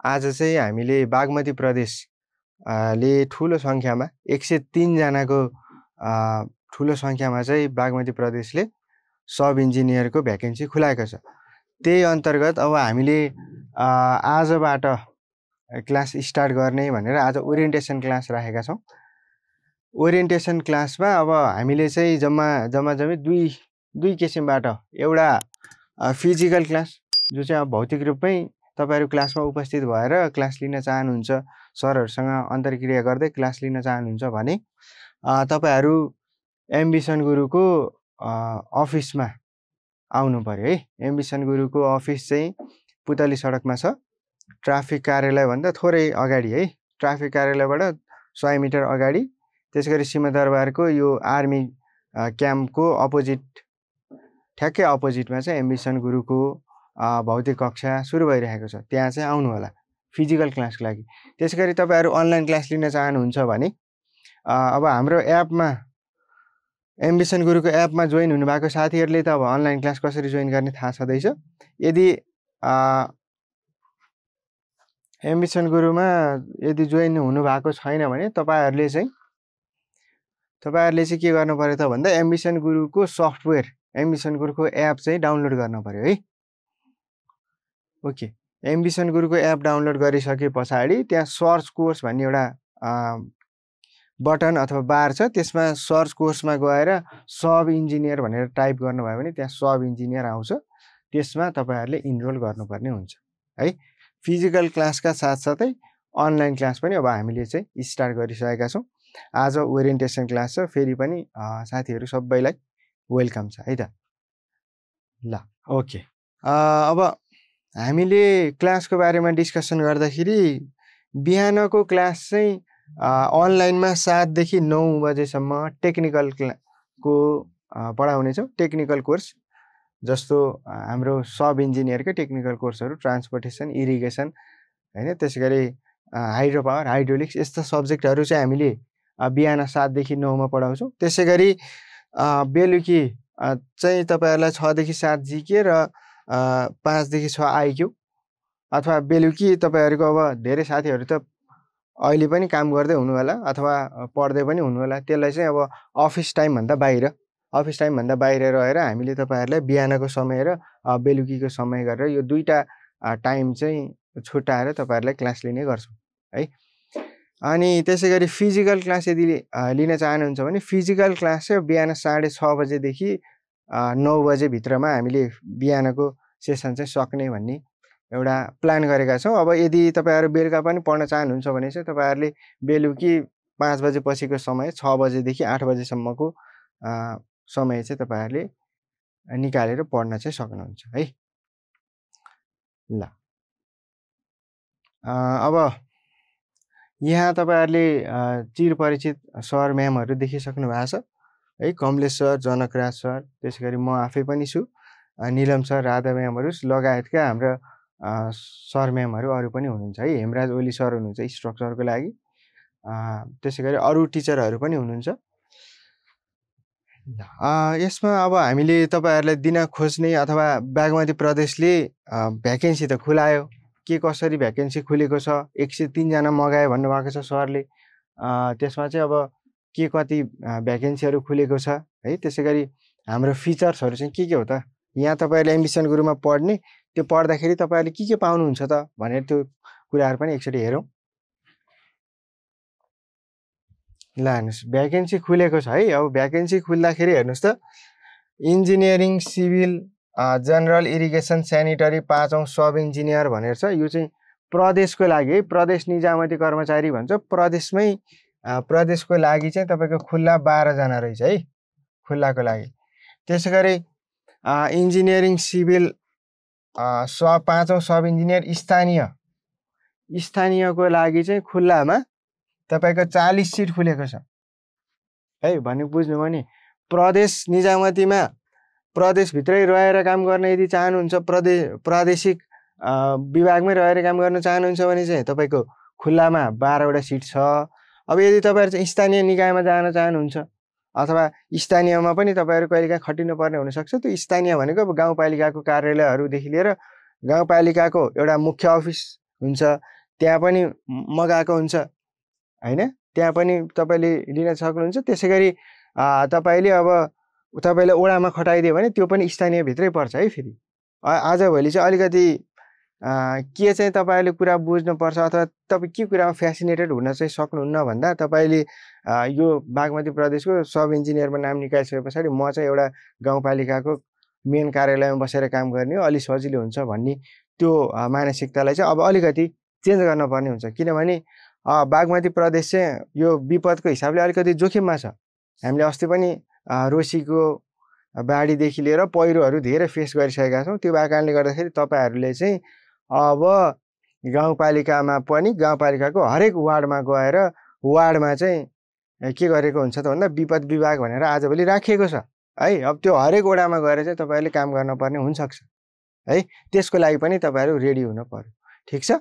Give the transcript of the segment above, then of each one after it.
आज चाहिँ हामीले बागमती प्रदेश ले ठुलो सङ्ख्यामा 103 जनाको ठुलो सङ्ख्यामा चाहिँ बागमती प्रदेशले सब इन्जिनियरको भ्याकेन्सी खुलाएको छ। त्यही अन्तर्गत अब हामीले आजबाट क्लास स्टार्ट गर्ने भनेर आज ओरिएन्टेसन क्लास राखेका छौँ। ओरिएन्टेसन क्लासमा अब हामीले चाहिँ जम्मै दुई किसिमबाट एउटा फिजिकल क्लास जो चाहिँ अब भौतिक रूपमै तपाईहरु क्लासमा उपस्थित भएर क्लास लिन चाहनुहुन्छ, सरहरुसँग अन्तर्क्रिया गर्दै क्लास लिन चाहनुहुन्छ भने तपाईहरु एम्बिसन गुरुको अफिसमा आउनु पर्यो है। एम्बिसन गुरुको अफिस चाहिँ पुतली सडकमा छ, ट्राफिक कार्यालय भन्दा थोरै अगाडि है। ट्राफिक कार्यालयबाट 100 मिटर अगाडि, त्यसैगरी सिंहदरबारको यो आर्मी क्याम्पको अपोजिट ठ्याक्कै अपोजिटमा चाहिँ एम्बिसन गुरुको भौतिक कक्षा सुरु भइरहेको छ। त्यहाँ चाहिँ आउनु होला फिजिकल क्लासको लागि। त्यसैगरी तपाईहरु अनलाइन क्लास लिन चाहनुहुन्छ भने अब हाम्रो एपमा एम्बिसन गुरुको एपमा जोइन हुनुभएको साथीहरुले त अब अनलाइन क्लास कसरी जोइन गर्ने थाहा छँदैछ। यदि एम्बिसन गुरुमा यदि जोइन हुनुभएको छैन भने तपाईहरुले चाहिँ के गर्नु पर्यो त भन्दा एम्बिसन गुरुको सफ्टवेयर, एम्बिसन गुरुको एप चाहिँ डाउनलोड गर्न पर्यो है। ओके, एम्बिसन गुरुको एप डाउनलोड गरिसके पछाडि त्यहाँ सर्च कोर्स भन्ने एउटा बटन अथवा बार छ। त्यसमा सर्च कोर्समा गएर सब इन्जिनियर भनेर टाइप गर्नुभयो भने त्यहाँ सब इन्जिनियर आउँछ। त्यसमा तपाईहरुले इनरोल गर्नुपर्ने हुन्छ है। फिजिकल क्लासका साथसाथै अनलाइन क्लास पनि अब हामीले चाहिँ स्टार्ट गरिसकेका छौं। आज ओरिएन्टेसन क्लास छ, फेरि पनि साथीहरु सबैलाई वेलकम छ है त। ल ओके, अब हामीले क्लासको बारेमा डिस्कसन गर्दाखेरि बिहानको क्लास चाहिँ अनलाइनमा 7 देखि 9 बजेसम्म टेक्निकल को पढाउने छौं। टेक्निकल कोर्स जस्तो हाम्रो सब इन्जिनियरकै टेक्निकल कोर्सहरु, ट्रान्सपोर्टेसन, इरिगेसन हैन, त्यसैगरी हाइड्रो पावर, हाइड्रोलिक्स यस्ता सब्जेक्टहरु चाहिँ हामीले बिहान 7 देखि 9 मा पढाउँछौं। त्यसैगरी बेलुकी चाहिँ तपाईहरुलाई 6 देखि 7 जीके र 5 देखि 6 आईक्यू, अथवा बेलुकी तपाईहरुको अब धेरै साथीहरु त अहिले पनि काम गर्दै हुनु होला अथवा पढ्दै पनि हुनु होला। त्यसलाई चाहिँ अब अफिस टाइम भन्दा बाहिर रहेर हामीले तपाईहरुलाई बिहानको समय र बेलुकीको समय गरेर यो दुईटा टाइम चाहिँ छुटाएर तपाईहरुलाई क्लास लिने गर्छौं है। अनि त्यसैगरी फिजिकल क्लास यदि लिन चाहनुहुन्छ भने फिजिकल क्लास चाहिँ बिहान 6:30 बजे देखि 9 बजे भित्रमा हामीले बिहानको सेसन चाहिँ सक्ने भन्ने एउटा प्लान गरेका छौं। अब यदि तपाईहरु बेलुका पनि पढ्न चाहनुहुन्छ भने चाहिँ तपाईहरुले बेलुकी 5 बजे पछिको समय 6 बजे देखि 8 बजेसम्मको समय चाहिँ तपाईहरुले निकालेर पढ्न चाहिँ सक्नुहुन्छ है। ल अब यहाँ तपाईहरुले चिरपरिचित सर म्यामहरु देखिसक्नु भएको छ है। कमलेश सर, जनकराज सर, त्यसैगरी म आफै पनि छु, निलम सर, राधा म्यामहरु लगायतका हाम्रो सर म्यामहरु अरु पनि हुनुहुन्छ है। हेमराज ओली सर हुनुहुन्छ स्ट्रक्चरको लागि, त्यसैगरी अरु टिचरहरु पनि हुनुहुन्छ। यसमा अब हामीले तपाईहरुलाई दिन खोज्ने अथवा बागमती प्रदेशले भ्याकेन्सी त खुलायो, के कसरी भ्याकेन्सी खुलेको छ, 103 जना मगायो भन्नुभएको छ सरले। त्यसमा चाहिँ अब के कति भ्याकेन्सीहरु खुलेको छ है। त्यसैगरी हाम्रो फिचर्सहरु चाहिँ के हो त, यहाँ तपाईहरुले एम्बिसन गुरुमा पढ्ने, त्यो पढ्दाखेरि तपाईहरुले के पाउनुहुन्छ त भनेर त्यो कुराहरु पनि एकचोटी हेरौं। ल हेर्नुस्, भ्याकेन्सी खुलेको छ है। अब भ्याकेन्सी खुल्दाखेरि हेर्नुस् त, engineering, civil, general, irrigation, sanitary 5औं सब इन्जिनियर भनेर छ। यो चाहिँ प्रदेशको लागि है, प्रदेश निजामती कर्मचारी भन्छ। प्रदेशमै प्रदेशको लागि चाहिँ तपाईको खुल्ला 12 जना रहेछ है, खुल्लाको लागि। त्यसैगरी इन्जिनियरिङ सिभिल 5औं सब इन्जिनियर स्थानीयको लागि चाहिँ खुल्लामा तपाईको 40 सिट खुलेको छ है। भन्ने बुझ्नुभयो नि, प्रदेश निजामतीमा प्रदेशभित्रै रहेर काम गर्न यदि चाहनुहुन्छ, प्रादेशिक विभागमै रहेर काम गर्न चाहनुहुन्छ भने चाहिँ तपाईको खुल्लामा 12 वटा सिट छ। अब यदि तपाईहरु चाहिँ स्थानीय निकायमा जान चाहनुहुन्छ अथवा स्थानीयमा पनि तपाईहरु कहिलेकाहीँ खटिनु पर्ने हुन सक्छ। त्यो स्थानीय भनेको अब गाउँपालिकाको कार्यालयहरुदेखि लिएर गाउँपालिकाको एउटा मुख्य अफिस हुन्छ, त्यहाँ पनि मगाएको हुन्छ हैन, त्यहाँ पनि तपाईले लिन सक्नुहुन्छ। त्यसैगरी तपाईले अब तपाईले ओडामा खटाइदियो भने त्यो पनि स्थानीय भित्रै पर्छ है। फेरि आजभोलि चाहिँ अलिकति के चाहिँ तपाईले कुरा बुझ्नुपर्छ अथवा तपाई के कुरामा फ्यासिनेटेड हुन चाहिँ सक्नुहुन्न भन्दा तपाईले यो बागमती प्रदेशको सब इन्जिनियरमा नाम निकालिसके पछाडि म चाहिँ एउटा गाउँपालिकाको मेन कार्यालयमा बसेर काम गर्ने हो, अलि सजिलो हुन्छ भन्ने त्यो मानसिकतालाई चाहिँ अब अलिकति चेन्ज गर्न पर्ने हुन्छ। किनभने बागमती प्रदेश चाहिँ यो विपदको हिसाबले अलिकति जोखिममा छ। हामीले अस्ति पनि रोसीको बाढीदेखि लिएर पहिरोहरू धेरै फेस गरिसकेका छौँ। त्यो भएको कारणले गर्दाखेरि तपाईहरूले चाहिँ अब गाउँपालिकामा पनि गाउँपालिकाको हरेक वार्डमा गएर वार्डमा चाहिँ के गरेको हुन्छ त भन्दा विपद विभाग भनेर आजभोलि राखिएको छ है। अब त्यो हरेक वडामा गएर चाहिँ तपाईहरूले काम गर्नुपर्ने हुनसक्छ है। त्यसको लागि पनि तपाईँहरू रेडी हुनु पर्यो। ठिक छ,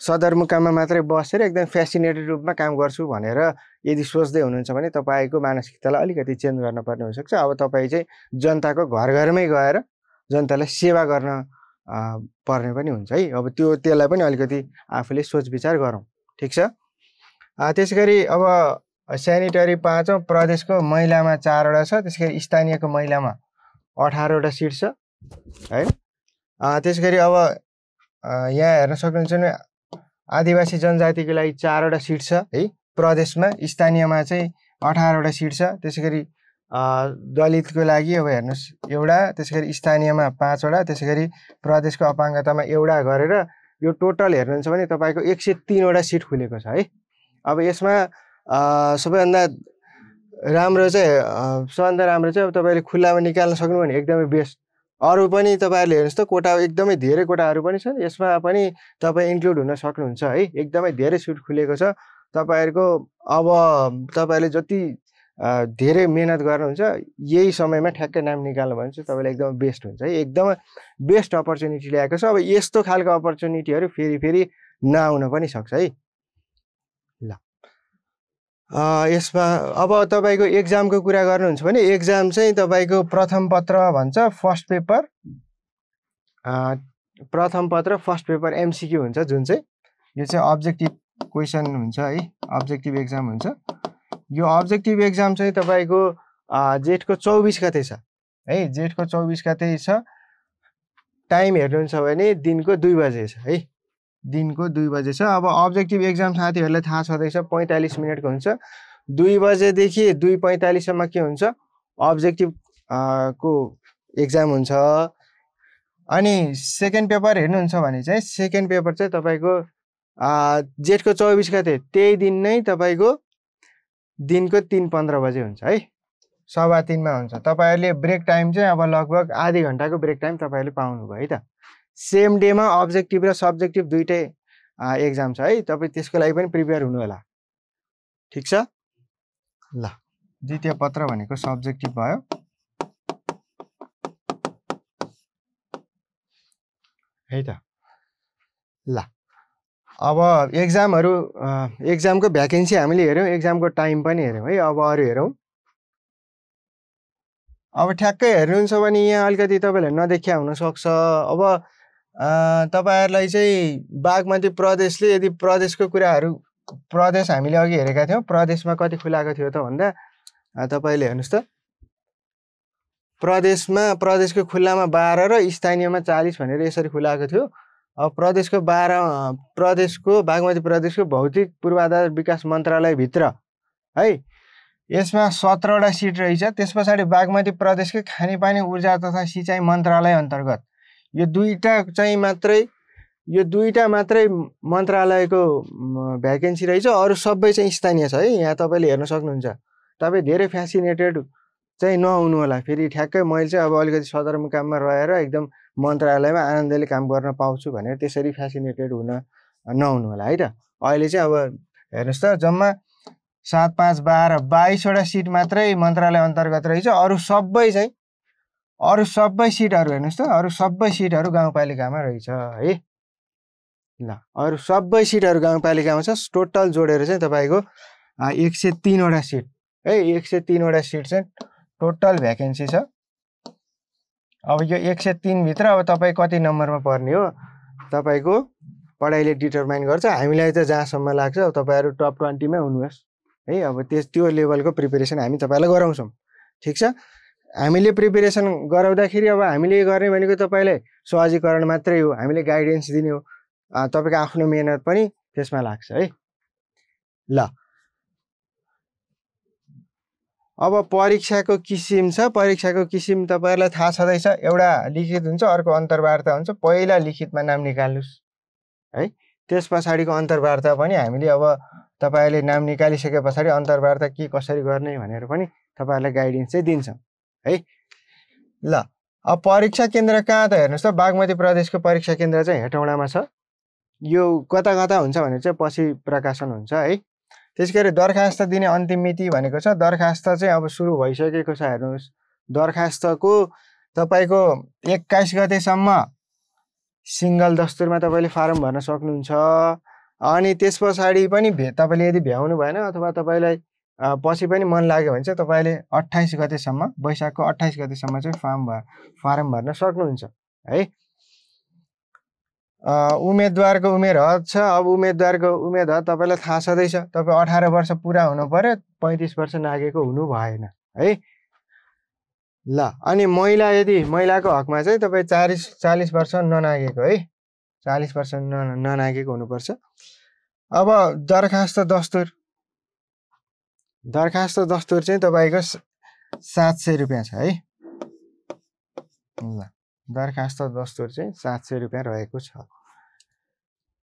सदरमुकाममा मात्रै बसेर एकदम फ्यासिनेटेड रूपमा काम गर्छु भनेर यदि सोच्दै हुनुहुन्छ भने तपाईँको मानसिकतालाई अलिकति चेन्ज गर्नुपर्ने हुनसक्छ। अब तपाईँ चाहिँ जनताको घर घरमै गएर जनतालाई सेवा गर्न पर्ने पनि हुन्छ है। अब त्यसलाई पनि अलिकति आफूले सोच विचार गरौँ। ठिक छ, त्यसैगरी अब सेनिटरी 5औं प्रदेशको महिलामा 4 वटा छ। त्यसैगरी स्थानीयको महिलामा 18 वटा सिट छ है। त्यसैगरी अब यहाँ हेर्न सक्नुहुन्छ भने आदिवासी जनजातिको लागि 4 वटा सिट छ है प्रदेशमा, स्थानीयमा चाहिँ 18 वटा सिट छ। त्यसैगरी दलितको लागि अब हेर्नुहोस् एउटा, त्यसैगरी स्थानीयमा 5 वटा, त्यसैगरी प्रदेशको अपाङ्गतामा एउटा गरेर यो टोटल हेर्नुहुन्छ भने तपाईँको 103 वटा सिट खुलेको छ है। अब यसमा सबैभन्दा राम्रो चाहिँ अब तपाईँले खुल्लामा निकाल्न सक्नु भने एकदमै बेस्ट। अरू पनि तपाईँहरूले हेर्नुहोस् त कोटा एकदमै धेरै कोटाहरू पनि छन्, यसमा पनि तपाईँ इन्क्लुड हुन सक्नुहुन्छ है। एकदमै धेरै सिट खुलेको छ तपाईँहरूको। अब तपाईँले जति धेरै मेहनत गर्नुहुन्छ यही समयमा ठ्याक्कै नाम निकाल्नु भने चाहिँ तपाईँलाई एकदमै बेस्ट हुन्छ है। एकदमै बेस्ट अपर्च्युनिटी ल्याएको छ। अब यस्तो खालको अपर्च्युनिटीहरू फेरि नआउन पनि सक्छ है। ल यसमा अब तपाईँको एक्जामको कुरा गर्नुहुन्छ भने एक्जाम चाहिँ तपाईँको प्रथम पत्र भन्छ, फर्स्ट पेपर प्रथम पत्र फर्स्ट पेपर एमसिक्यू हुन्छ, जुन चाहिँ यो चाहिँ अब्जेक्टिभ क्वेसन हुन्छ है, अब्जेक्टिभ एक्जाम हुन्छ। यो अब्जेक्टिभ एक्जाम चाहिँ तपाईँको जेठको 24 गते छ है, जेठको 24 गते छ। टाइम हेर्नुहुन्छ भने दिनको 2 बजे छ है, दिनको 2 बजे छ। अब अब्जेक्टिभ एक्जाम साथीहरूलाई थाहा छँदैछ 45 मिनटको हुन्छ। 2 बजेदेखि 2:45 सम्म के हुन्छ अब्जेक्टिभ को एक्जाम हुन्छ। अनि सेकेन्ड पेपर हेर्नुहुन्छ भने चाहिँ सेकेन्ड पेपर चाहिँ तपाईँको जेठको 24 गते त्यही दिन नै तपाईँको दिनको 3:15 बजे हुन्छ है, 3:15 मा हुन्छ। तपाईँहरूले ब्रेक टाइम चाहिँ अब लगभग आधी घन्टाको ब्रेक टाइम तपाईँहरूले पाउनुभयो है त। सेम डेमा अब्जेक्टिभ र सब्जेक्टिभ दुइटै एक्जाम छ है, तपाईँ त्यसको लागि पनि प्रिपेयर हुनु होला। ठिक छ, ल द्वितीय पत्र भनेको सब्जेक्टिभ भयो। है त, ल अब एक्जामको भ्याकेन्सी हामीले हेऱ्यौँ, एक्जामको टाइम पनि हेऱ्यौँ है। अब अरू हेरौँ। अब ठ्याक्कै हेर्नुहुन्छ भने यहाँ अलिकति तपाईँलाई नदेखिया हुनसक्छ। अब तपाईँहरूलाई चाहिँ बागमती प्रदेशले यदि प्रदेशको कुराहरू, प्रदेश हामीले अघि हेरेका थियौँ, प्रदेशमा कति खुलाएको थियो त भन्दा तपाईँले हेर्नुहोस् त, प्रदेशको खुल्लामा 12 र स्थानीयमा 40 भनेर यसरी खुलाएको थियो। अब प्रदेशको बागमती प्रदेशको भौतिक पूर्वाधार विकास मन्त्रालयभित्र है, यसमा 17 वटा सिट रहेछ। त्यस पछाडि बागमती प्रदेशकै खानेपानी ऊर्जा तथा सिँचाइ मन्त्रालय अन्तर्गत यो दुईटा मात्रै मन्त्रालयको भ्याकेन्सी रहेछ। अरू सबै चाहिँ स्थानीय छ है। यहाँ तपाईँले हेर्न सक्नुहुन्छ। तपाईँ धेरै फ्यासिनेटेड चाहिँ नहुनु होला। फेरि ठ्याक्कै मैले चाहिँ अब अलिकति सदरमुकाममा रहेर एकदम मन्त्रालयमा आनन्दले काम गर्न पाउँछु भनेर त्यसरी फ्यासिनेटेड हुन नहुनु होला है त। अहिले चाहिँ अब हेर्नुहोस् त, जम्मा 7, 5, 12, 22 वटा सिट मात्रै मन्त्रालय अन्तर्गत रहेछ। अरू सबै सिटहरू हेर्नुहोस् त, अरू सबै सिटहरू गाउँपालिकामा रहेछ है। ल अरू सबै सिटहरू गाउँपालिकामा छ। टोटल जोडेर चाहिँ तपाईँको 103 वटा सिट है, 103 वटा सिट चाहिँ टोटल भ्याकेन्सी छ। अब यो 103 भित्र अब तपाईँ कति नम्बरमा पर्ने हो, तपाईँको पढाइले डिटरमाइन गर्छ। हामीलाई त जहाँसम्म लाग्छ तपाईँहरू टप 20 मै हुनुहोस् है। अब त्यो लेभलको प्रिपेरेसन हामी तपाईँलाई गराउँछौँ। ठिक छ। हामीले प्रिपेरेसन गराउँदाखेरि अब हामीले गर्ने भनेको तपाईँलाई सहजीकरण मात्रै हो, हामीले गाइडेन्स दिने हो। तपाईँको आफ्नो मेहनत पनि त्यसमा लाग्छ है। ल अब परीक्षाको किसिम छ। परीक्षाको किसिम तपाईँहरूलाई थाहा छँदैछ। एउटा लिखित हुन्छ, अर्को अन्तर्वार्ता हुन्छ। पहिला लिखितमा नाम निकाल्नुहोस् है। त्यस पछाडिको अन्तर्वार्ता पनि हामीले अब तपाईँहरूले नाम निकालिसके पछाडि अन्तर्वार्ता के कसरी गर्ने भनेर पनि तपाईँहरूलाई गाइडेन्स चाहिँ दिन्छौँ है। ल अब परीक्षा केन्द्र कहाँ त हेर्नुहोस् त, बागमती प्रदेशको परीक्षा केन्द्र चाहिँ हेटौँडामा छ। यो कता कता हुन्छ भने चाहिँ पछि प्रकाशन हुन्छ है। त्यसै गरी दरखास्त दिने अन्तिम मिति भनेको छ, दरखास्त चाहिँ अब सुरु भइसकेको छ। हेर्नुहोस् दरखास्तको तपाईँको 21 गतेसम्म सिङ्गल दस्तुरमा तपाईँले फारम भर्न सक्नुहुन्छ। अनि त्यस पछाडि पनि तपाईँले यदि भ्याउनु भएन अथवा तपाईँलाई पछि पनि मन लाग्यो भने चाहिँ तपाईँले 28 गतेसम्म, वैशाखको 28 गतेसम्म चाहिँ फारम भर्न सक्नुहुन्छ है। उम्मेदवारको उमेर हद छ। अब उम्मेदवारको उमेर हद तपाईँलाई थाहा छँदैछ। तपाईँ 18 वर्ष पुरा हुनु पर्यो, 35 वर्ष नागेको हुनु भएन है। ल अनि महिला, यदि महिलाको हकमा चाहिँ तपाईँ 40 वर्ष ननागेको है, 40 वर्ष ननागेको हुनुपर्छ। अब दरखास्त दस्तुर चाहिँ तपाईँको 700 रुपियाँ छ है। ल दरखास्त दस्तुर चाहिँ 700 रुपियाँ रहेको छ।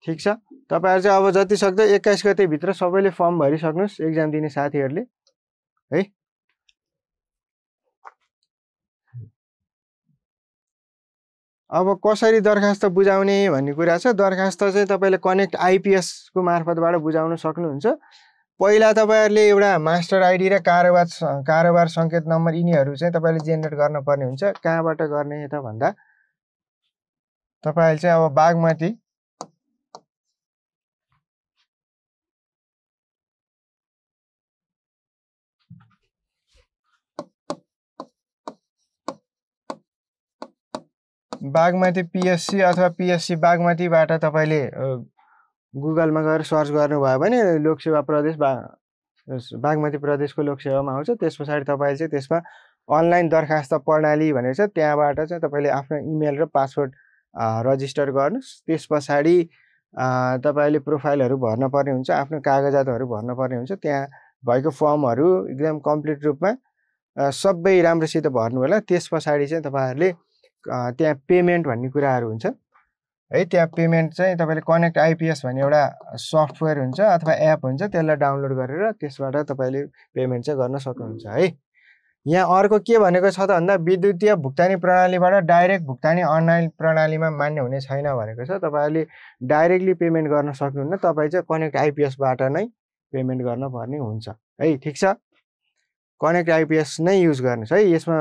ठिक छ। तपाईँहरू चाहिँ अब जति सक्दो 21 गतेभित्र सबैले फर्म भरिसक्नुहोस्, एक्जाम दिने साथीहरूले है। अब कसरी दरखास्त बुझाउने भन्ने कुरा छ। दरखास्त चाहिँ तपाईँले कनेक्ट आइपिएस को मार्फतबाट बुझाउन सक्नुहुन्छ। पहिला तपाईँहरूले एउटा मास्टर आइडी र कारोबार सङ्केत नम्बर यिनीहरू चाहिँ तपाईँले जेनेरेट गर्नुपर्ने हुन्छ। कहाँबाट गर्ने त भन्दा तपाईँहरूले चाहिँ अब बागमती पिएससी अथवा पिएससी बागमतीबाट तपाईँले गुगलमा गएर सर्च गर्नुभयो भने लोकसेवा प्रदेश बागमती प्रदेशको लोकसेवामा आउँछ। त्यस पछाडि तपाईँले चाहिँ त्यसमा अनलाइन दरखास्त प्रणाली भनेको छ, त्यहाँबाट चाहिँ तपाईँले आफ्नो इमेल र पासवर्ड रजिस्टर गर्नुहोस्। त्यस पछाडि तपाईँले प्रोफाइलहरू भर्नुपर्ने हुन्छ, आफ्नो कागजातहरू भर्नुपर्ने हुन्छ। त्यहाँ भएको फर्महरू एकदम कम्प्लिट रूपमा सबै राम्रोसित भर्नु होला। त्यस पछाडि चाहिँ तपाईँहरूले त्यहाँ पेमेन्ट भन्ने कुराहरू हुन्छ है। त्यहाँ पेमेन्ट चाहिँ तपाईँले कनेक्ट आइपिएस भन्ने एउटा सफ्टवेयर हुन्छ अथवा एप हुन्छ, त्यसलाई डाउनलोड गरेर त्यसबाट तपाईँले पेमेन्ट चाहिँ गर्न सक्नुहुन्छ है। यहाँ अर्को के भनेको छ त भन्दा विद्युतीय भुक्तानी प्रणालीबाट डाइरेक्ट भुक्तानी अनलाइन प्रणालीमा मान्य हुने छैन भनेको छ। तपाईँहरूले डाइरेक्टली पेमेन्ट गर्न सक्नुहुन्न, तपाईँ चाहिँ कनेक्ट आइपिएसबाट नै पेमेन्ट गर्नुपर्ने हुन्छ है। ठिक छ। कनेक्ट आइपिएस नै युज गर्नुहोस् है। यसमा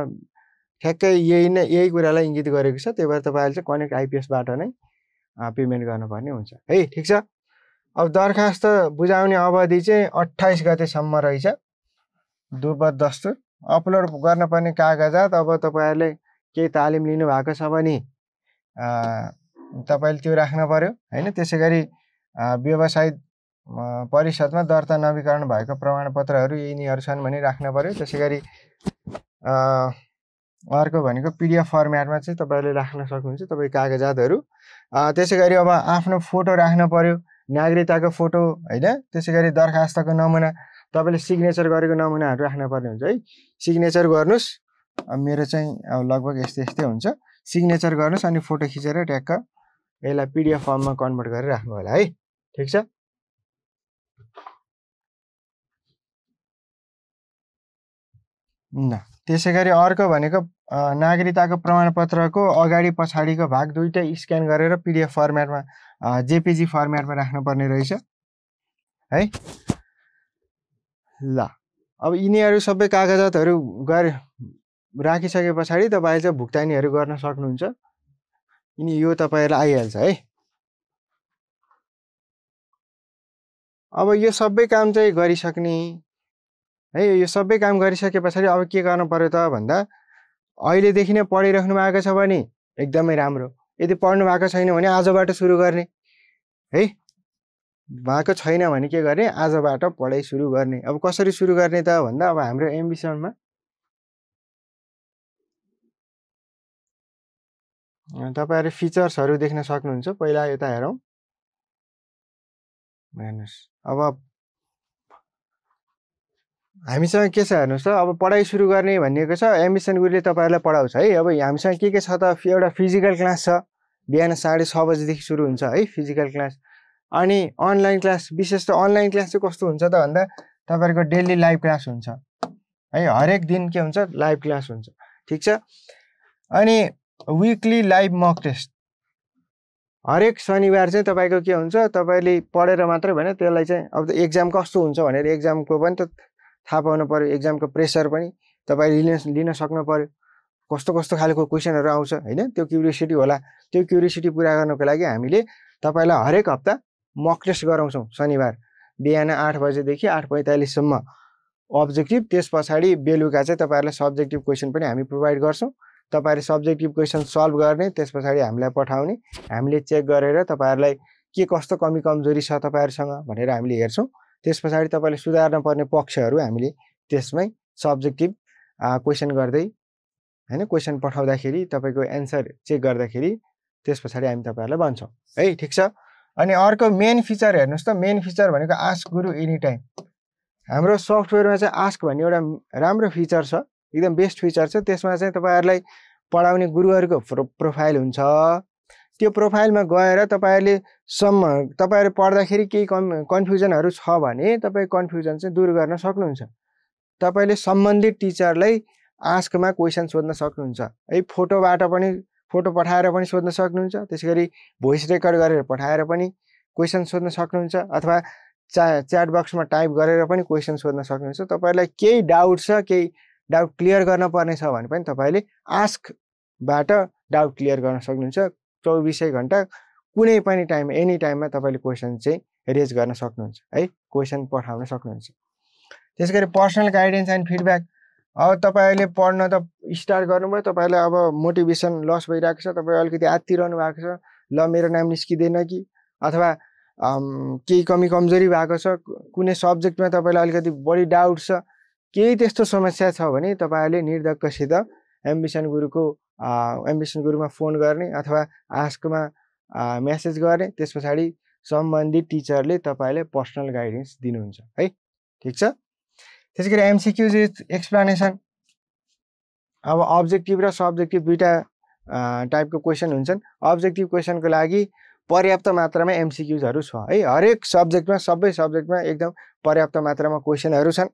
ठ्याक्कै यही कुरालाई इङ्गित गरेको छ। त्यही भएर तपाईँहरूले चाहिँ कनेक्ट आइपिएसबाट नै पेमेन्ट गर्नुपर्ने हुन्छ है। ठिक छ। अब दरखास्त बुझाउने अवधि चाहिँ 28 गतेसम्म रहेछ। दुर्बत दस्तुर अपलोड गर्नुपर्ने कागजात, अब तपाईँहरूले केही तालिम लिनु भएको छ भने तपाईँले त्यो राख्न पर्यो होइन। त्यसै गरी व्यवसायिक परिषदमा दर्ता नवीकरण भएको प्रमाणपत्रहरू यिनीहरू छन् भने राख्न पर्यो। त्यसै गरी अर्को भनेको पिडिएफ फर्मेटमा चाहिँ तपाईँले राख्न सक्नुहुन्छ तपाईँ कागजातहरू। त्यसै गरी अब आफ्नो फोटो राख्न पर्यो, नागरिकताको फोटो होइन। त्यसै गरी दरखास्तको नमुना, तपाईँले सिग्नेचर गरेको नमुनाहरू राख्नुपर्ने हुन्छ है। सिग्नेचर गर्नुहोस्। मेरो चाहिँ लगभग यस्तै हुन्छ। सिग्नेचर गर्नुहोस् अनि फोटो खिचेर ट्याक्क यसलाई पिडिएफ फर्ममा कन्भर्ट गरेर राख्नु होला है। ठिक छ। न त्यसै गरी अर्को भनेको नागरिकताको प्रमाणपत्रको अगाडि पछाडिको भाग दुईटै स्क्यान गरेर पिडिएफ फर्मेटमा जेपिजी फर्मेटमा राख्नुपर्ने रहेछ है। ल अब यिनीहरू सबै कागजातहरू राखिसके पछाडि तपाईँ चाहिँ भुक्तानीहरू गर्न सक्नुहुन्छ। यो तपाईँहरूलाई आइहाल्छ है। अब यो सबै काम चाहिँ गरिसक्ने है। यो सबै काम गरिसके पछाडि अब के गर्नु पर्यो त भन्दा अहिलेदेखि नै पढिराख्नु भएको छ भने एकदमै राम्रो। यदि पढ्नु भएको छैन भने आजबाट सुरु गर्ने। है। भएको छैन भने के गर्ने, आजबाट पढाइ सुरु गर्ने। अब कसरी सुरु गर्ने त भन्दा अब हाम्रो एम्बिसनमा तपाईहरु फिचर्सहरु देख्न सक्नुहुन्छ। पहिला यता हेरौं, हेर्नुस्। अब हामीसँग के छ हेर्नुस् त, अब पढाइ सुरु गर्ने भनिएको छ, एम्बिसन गुरुले तपाईहरुलाई पढाउँछ है। अब हामीसँग के छ त, एउटा फिजिकल क्लास छ, बिहान 6:30 बजेदेखि सुरु हुन्छ है फिजिकल क्लास। अनि अनलाइन क्लास, विशेष त अनलाइन क्लास चाहिँ कस्तो हुन्छ त भन्दा तपाईहरुको डेली लाइभ क्लास हुन्छ है। हरेक दिन के हुन्छ, लाइभ क्लास हुन्छ, ठीक छ। अनि वीकली लाइभ मक टेस्ट, हरेक शनिबार चाहिँ तपाईको के हुन्छ, तपाईले पढेर मात्रै भएन, त्यसलाई चाहिँ अब एक्जाम कस्तो हुन्छ भनेर एक्जामको पनि त थाहा पाउनु पर्यो, एक्जामको प्रेसर पनि तपाईले लिन सक्नु पर्यो, कस्तो कस्तो खालको क्वेशनहरु आउँछ हैन, त्यो क्युरियोसिटी होला। त्यो क्युरियोसिटी पूरा गर्नको लागि हामीले तपाईलाई हरेक हप्ता मक टेस्ट गराउँछौं। शनिबार बिहान 8 बजेदेखि 8:45 सम्म अब्जेक्टिभ, त्यसपछि बेलुका चाहिँ तपाईहरुलाई सब्जेक्टिभ क्वेशन पनि हामी प्रोवाइड गर्छौं। तपाईहरुले सब्जेक्टिभ क्वेशन सल्भ गर्ने, त्यसपछि हामीलाई पठाउने, हामीले चेक गरेर तपाईहरुलाई के कस्तो कमी कमजोरी छ तपाईहरुसँग भनेर हामीले हेर्छौं। त्यसपछि तपाईले सुधार्न पर्ने पक्षहरु हामीले त्यसमै सब्जेक्टिभ क्वेशन गर्दै हैन, क्वेशन पठाउँदाखेरि तपाईको एन्सर चेक गर्दाखेरि त्यसपछि हामी तपाईहरुलाई भन्छौं है, ठीक छ। अनि अर्को मेन फिचर हेर्नुस् त, मेन फिचर भनेको आस्क गुरु एनी टाइम। हाम्रो सफ्टवेयरमा चाहिँ आस्क भन्ने एउटा राम्रो फिचर छ, एकदम बेस्ट फिचर छ। त्यसमा चाहिँ तपाईहरुलाई पढाउने गुरुहरुको प्रोफाइल हुन्छ। त्यो प्रोफाइलमा गएर तपाईहरुले तपाईहरु पढ्दाखेरि केही कन्फ्युजनहरु छ भने तपाई कन्फ्युजन चाहिँ दूर गर्न सक्नुहुन्छ। तपाईले सम्बन्धित टिचरलाई आस्कमा क्वेशन सोध्न सक्नुहुन्छ है। फोटोबाट पनि, फोटो पठाएर पनि सोध्न सक्नुहुन्छ, त्यसैगरी भोइस रेकर्ड गरेर पठाएर पनि क्वेशन सोध्न सक्नुहुन्छ, अथवा च्याट बक्समा टाइप गरेर पनि क्वेशन सोध्न सक्नुहुन्छ। तपाईहरुलाई केही डाउट छ, केही डाउट क्लियर गर्न पर्ने छ भने पनि तपाईले आस्कबाट डाउट क्लियर गर्न सक्नुहुन्छ। 24 घण्टा कुनै पनि टाइम, एनी टाइममा तपाईले क्वेशन चाहिँ रेज गर्न सक्नुहुन्छ है, क्वेशन पठाउन सक्नुहुन्छ। त्यसैगरी पर्सनल गाइडेन्स एन्ड फिडब्याक। अब तपाईले पढ्न त स्टार्ट गर्नुभयो, तपाईलाई अब मोटिभेसन लस भइरहेको छ, तपाई अलिकति आत्तिरहनु भएको छ, ल मेरो नाम निस्किदैन कि, अथवा केही कमी कमजोरी भएको छ, कुनै सब्जेक्टमा तपाईलाई अलिकति बढी डाउट छ, केही त्यस्तो समस्या छ भने तपाईहरुले निर्धक्कसित एम्बिसन गुरुमा फोन गर्ने अथवा आस्कमा मेसेज गर्ने। त्यसपछि सम्बन्धित टिचरले तपाईलाई पर्सनल गाइडेन्स दिनुहुन्छ है, ठीक छ। त्यसैगरी एमसीक्यूज एक्सप्लेनेसन। अब अब्जेक्टिभ र सब्जेक्टिभ दुईटा टाइपको क्वेशन हुन्छन्। अब्जेक्टिभ क्वेशनको लागि पर्याप्त मात्रामा एमसीक्यूजहरु छ है। हरेक सब्जेक्टमा, सबै सब्जेक्टमा एकदम पर्याप्त मात्रामा क्वेशनहरु छन्।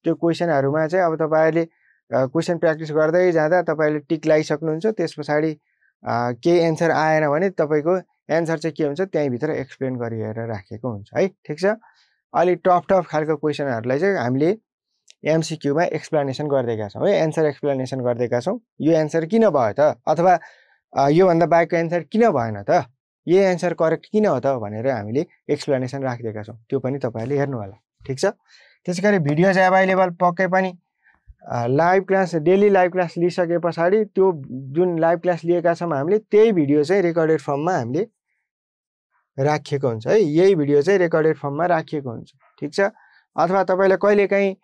त्यो क्वेशनहरुमा चाहिँ अब तपाईहरुले क्वेशन प्र्याक्टिस गर्दै जाँदा तपाईले टिक लगाइसक्नुहुन्छ। त्यसपछि केही एन्सर आएन भने तपाईको एन्सर चाहिँ के हुन्छ त्यही भित्र एक्सप्लेन गरिएर राखेको हुन्छ है, ठीक छ। अलि टफ खालको क्वेशनहरुलाई चाहिँ हामीले एमसीक्यूमा एक्सप्लेनेसन गर्दैका छौं है, एन्सर एक्सप्लेनेसन गर्दैका छौं। यो एन्सर किन भयो त, अथवा यो भन्दा बाहेकको एन्सर किन भएन त, यो एन्सर करेक्ट किन हो त भनेर हामीले एक्सप्लेनेसन राखिदिएका छौं। त्यो पनि तपाईले हेर्नु होला, ठीक छ। त्यसैगरी भिडियोज अभाइलेबल पक्कै पनि live class, daily live class लिइसकेपछि त्यो जुन लाइभ क्लास लिएका छौं हामीले त्यही भिडियो चाहिँ रेकर्डेड फर्ममा हामीले राखिएको हुन्छ है। यही भिडियो चाहिँ रेकर्डेड फर्ममा राखिएको हुन्छ, ठीक छ। अथवा तपाईले कहिलेकाहीँ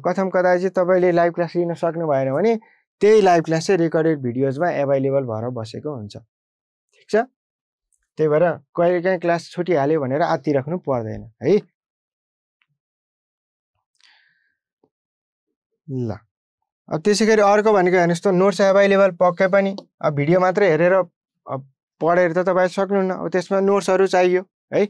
कथम कदाचित तपाईले लाइभ क्लास लिन सक्नु भएन भने त्यही लाइभ क्लास चाहिँ रेकर्डेड भिडियोजमा अभाइलेबल भएर बसेको हुन्छ, ठीक छ। त्यही भएर कहिलेकाहीँ क्लास छुटिहाल्यो भनेर आत्तिराख्नु पर्दैन है। ल अब त्यसैगरी अर्को भनेको हेर्नुस् त, नोट्स अभाइलेबल पक्कै पनि। अब भिडियो मात्रै हेरेर पढेर त तपाईले सक्नुहुन्न, अब त्यसमा नोट्सहरु चाहियो है।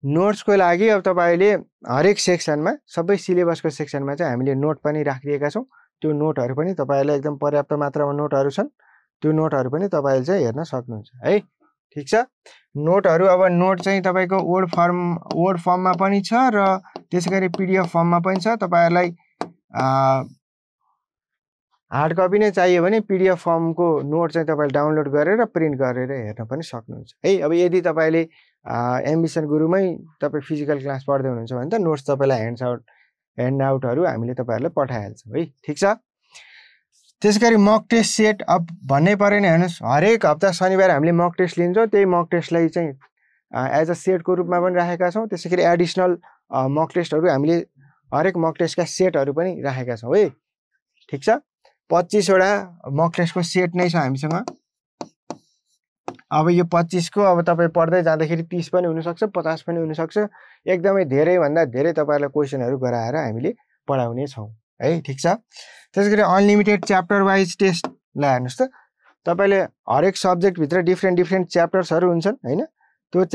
नोट्सको लागि अब तपाईले हरेक सेक्सनमा, सबै सिलेबसको सेक्सनमा चाहिँ हामीले नोट पनि राखिदिएका छौं। त्यो नोटहरु पनि तपाईहरुलाई एकदम पर्याप्त मात्रामा नोटहरु छन्। त्यो नोटहरु पनि तपाईले चाहिँ हेर्न सक्नुहुन्छ है, ठीक छ। नोटहरु अब नोट चाहिँ तपाईको वर्ड फर्ममा पनि छ र त्यसैगरी पीडीएफ फर्ममा पनि छ। तपाईहरुलाई हार्ड कपी नै चाहियो भने पीडीएफ फर्मको नोट चाहिँ तपाईले डाउनलोड गरेर प्रिन्ट गरेर हेर्न पनि सक्नुहुन्छ है। अब यदि तपाईले एम्बिसन गुरुमै तपाई फिजिकल क्लास पढ्दै हुनुहुन्छ भने त नोट्स तपाईलाई ह्यान्डआउटहरु हामीले तपाईहरुलाई पठाइहाल्छौं है, ठीक छ। त्यसैगरी मक टेस्ट सेट। अब भन्नै परेन हेर्नुस्, हरेक हप्ता शनिबार हामीले मक टेस्ट लिन्छौं। त्यही मक टेस्टलाई चाहिँ एज अ सेटको रूपमा पनि राखेका छौँ। त्यसैगरी एडिसनल मक टेस्टहरू हामीले हरेक मक टेस्टका सेटहरू पनि राखेका छौँ है। ठिक छ, 25 वटा मक टेस्टको सेट नै छ हामीसँग। अब यो 25 को अब तपाईँ पढ्दै जाँदाखेरि 30 पनि हुनसक्छ, 50 पनि हुनसक्छ। एकदमै धेरैभन्दा धेरै तपाईँहरूलाई क्वेसनहरू गराएर हामीले पढाउने छौँ है। ठिक छ, त्यसैगरी अनलिमिटेड च्याप्टर वाइज टेस्ट ल हेर्नुहोस् त, तपाईँले हरेक सब्जेक्टभित्र डिफ्रेन्ट च्याप्टर्सहरू हुन्छन् होइन। त्यो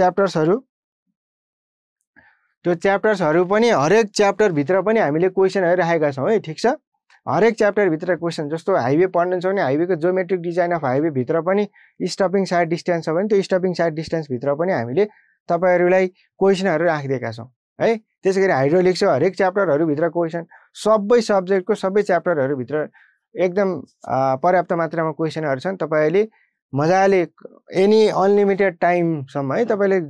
च्याप्टर्सहरू पनि हरेक च्याप्टरभित्र पनि हामीले क्वेसनहरू राखेका छौँ है। ठिक छ, हरेक च्याप्टरभित्र क्वेसन, जस्तो हाइवे पढ्नुहुन्छ भने हाइवेको जोमेट्रिक डिजाइन अफ हाइवेभित्र पनि स्टपिङ साइड डिस्टेन्स छ भने त्यो स्टपिङ साइड डिस्टेन्सभित्र पनि हामीले तपाईँहरूलाई क्वेसनहरू राखिदिएका छौँ है। त्यसै गरी हाइड्रोलिक्स हरेक च्याप्टरहरूभित्र क्वेसन, सबै सब्जेक्टको सबै च्याप्टरहरूभित्र एकदम पर्याप्त मात्रामा क्वेसनहरू छन्। तपाईँले मजाले एनी अनलिमिटेड टाइमसम्म है तपाईँले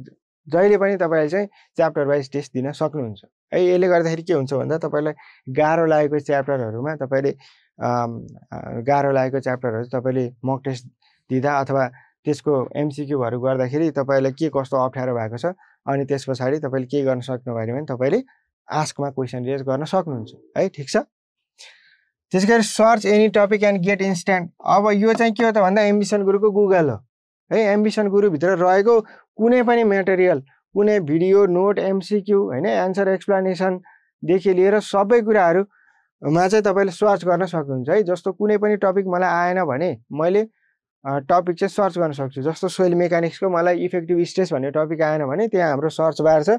जहिले पनि तपाईँले चाहिँ च्याप्टर वाइज टेस्ट दिन सक्नुहुन्छ है। यसले गर्दाखेरि के हुन्छ भन्दा तपाईँलाई गाह्रो लागेको च्याप्टरहरूमा तपाईँले तपाईँले मक टेस्ट दिँदा अथवा त्यसको एमसिक्यूहरू गर्दाखेरि तपाईँलाई के कस्तो अप्ठ्यारो भएको छ अनि त्यस पछाडि तपाईँले के गर्न सक्नुभयो भने तपाईँले आस्कमा क्वेसन रेज गर्न सक्नुहुन्छ है। ठिक छ, त्यसै गरी search any topic and get instant. अब यो चाहिँ के हो त भन्दा एम्बिसन गुरुको गुगल हो है। एम्बिसन गुरुभित्र रहेको कुनै पनि मेटेरियल, कुनै भिडियो, नोट, एमसिक्यू होइन, एन्सर एक्सप्लेनेसनदेखि लिएर सबै कुराहरूमा चाहिँ तपाईँले सर्च गर्न सक्नुहुन्छ है। जस्तो कुनै पनि टपिक मलाई आएन भने मैले टपिक चाहिँ सर्च गर्न सक्छु। जस्तो सोइल मेकानिक्सको मलाई इफेक्टिभ स्ट्रेस भन्ने टपिक आएन भने त्यहाँ हाम्रो सर्च बार छ,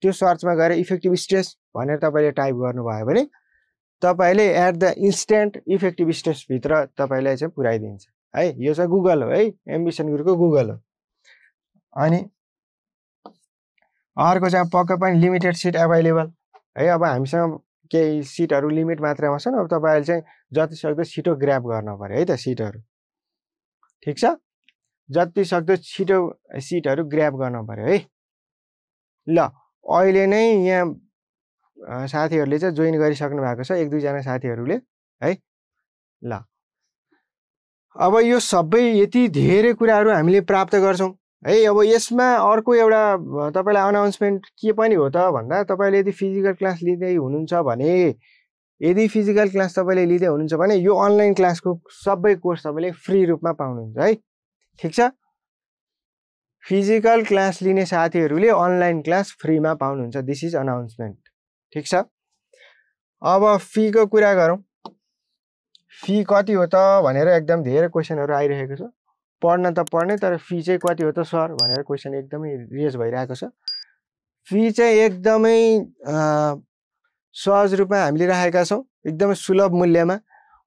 त्यो सर्चमा गएर इफेक्टिभ स्ट्रेस भनेर तपाईँले टाइप गर्नुभयो भने तपाईँले एट द इन्स्ट्यान्ट इफेक्टिभ स्ट्रेसभित्र तपाईँलाई चाहिँ पुऱ्याइदिन्छ है। यो चाहिँ गुगल हो है, एम्बिसन गुरुको गुगल हो। अनि अर्को चाहिँ पक्कै पनि लिमिटेड सिट एभाइलेबल है। अब हामीसँग केही सिटहरू लिमिट मात्रामा छन्, अब तपाईँहरूले चाहिँ जतिसक्दो छिटो ग्र्याब गर्नु पऱ्यो है त सिटहरू। ठिक छ, जतिसक्दो छिटो सिटहरू ग्र्याब गर्नु पऱ्यो है। ल अहिले नै यहाँ साथीहरूले चाहिँ जोइन गरिसक्नु भएको छ, 1-2 जना साथीहरूले है। ल अब यो सबै यति धेरै कुराहरू हामीले प्राप्त गर्छौँ है। अब यसमा अर्को एउटा तपाईँलाई अनाउन्समेन्ट के पनि हो त भन्दा तपाईँले यदि फिजिकल क्लास लिँदै हुनुहुन्छ भने, यदि फिजिकल क्लास तपाईँले लिँदै हुनुहुन्छ भने यो अनलाइन क्लासको सबै कोर्स तपाईँले फ्री रूपमा पाउनुहुन्छ है। ठिक छ, फिजिकल क्लास लिने साथीहरूले अनलाइन क्लास फ्रीमा पाउनुहुन्छ। This is announcement. ठिक छ, अब फीको कुरा गरौँ। फी कति हो त भनेर एकदम धेरै क्वेसनहरू आइरहेको छ। पढ्न त पढ्ने, तर फी चाहिँ कति हो त सर भनेर क्वेसन एकदमै रेज भइरहेको छ। फी चाहिँ एकदमै सहज रूपमा हामीले राखेका छौँ, एकदमै सुलभ मूल्यमा।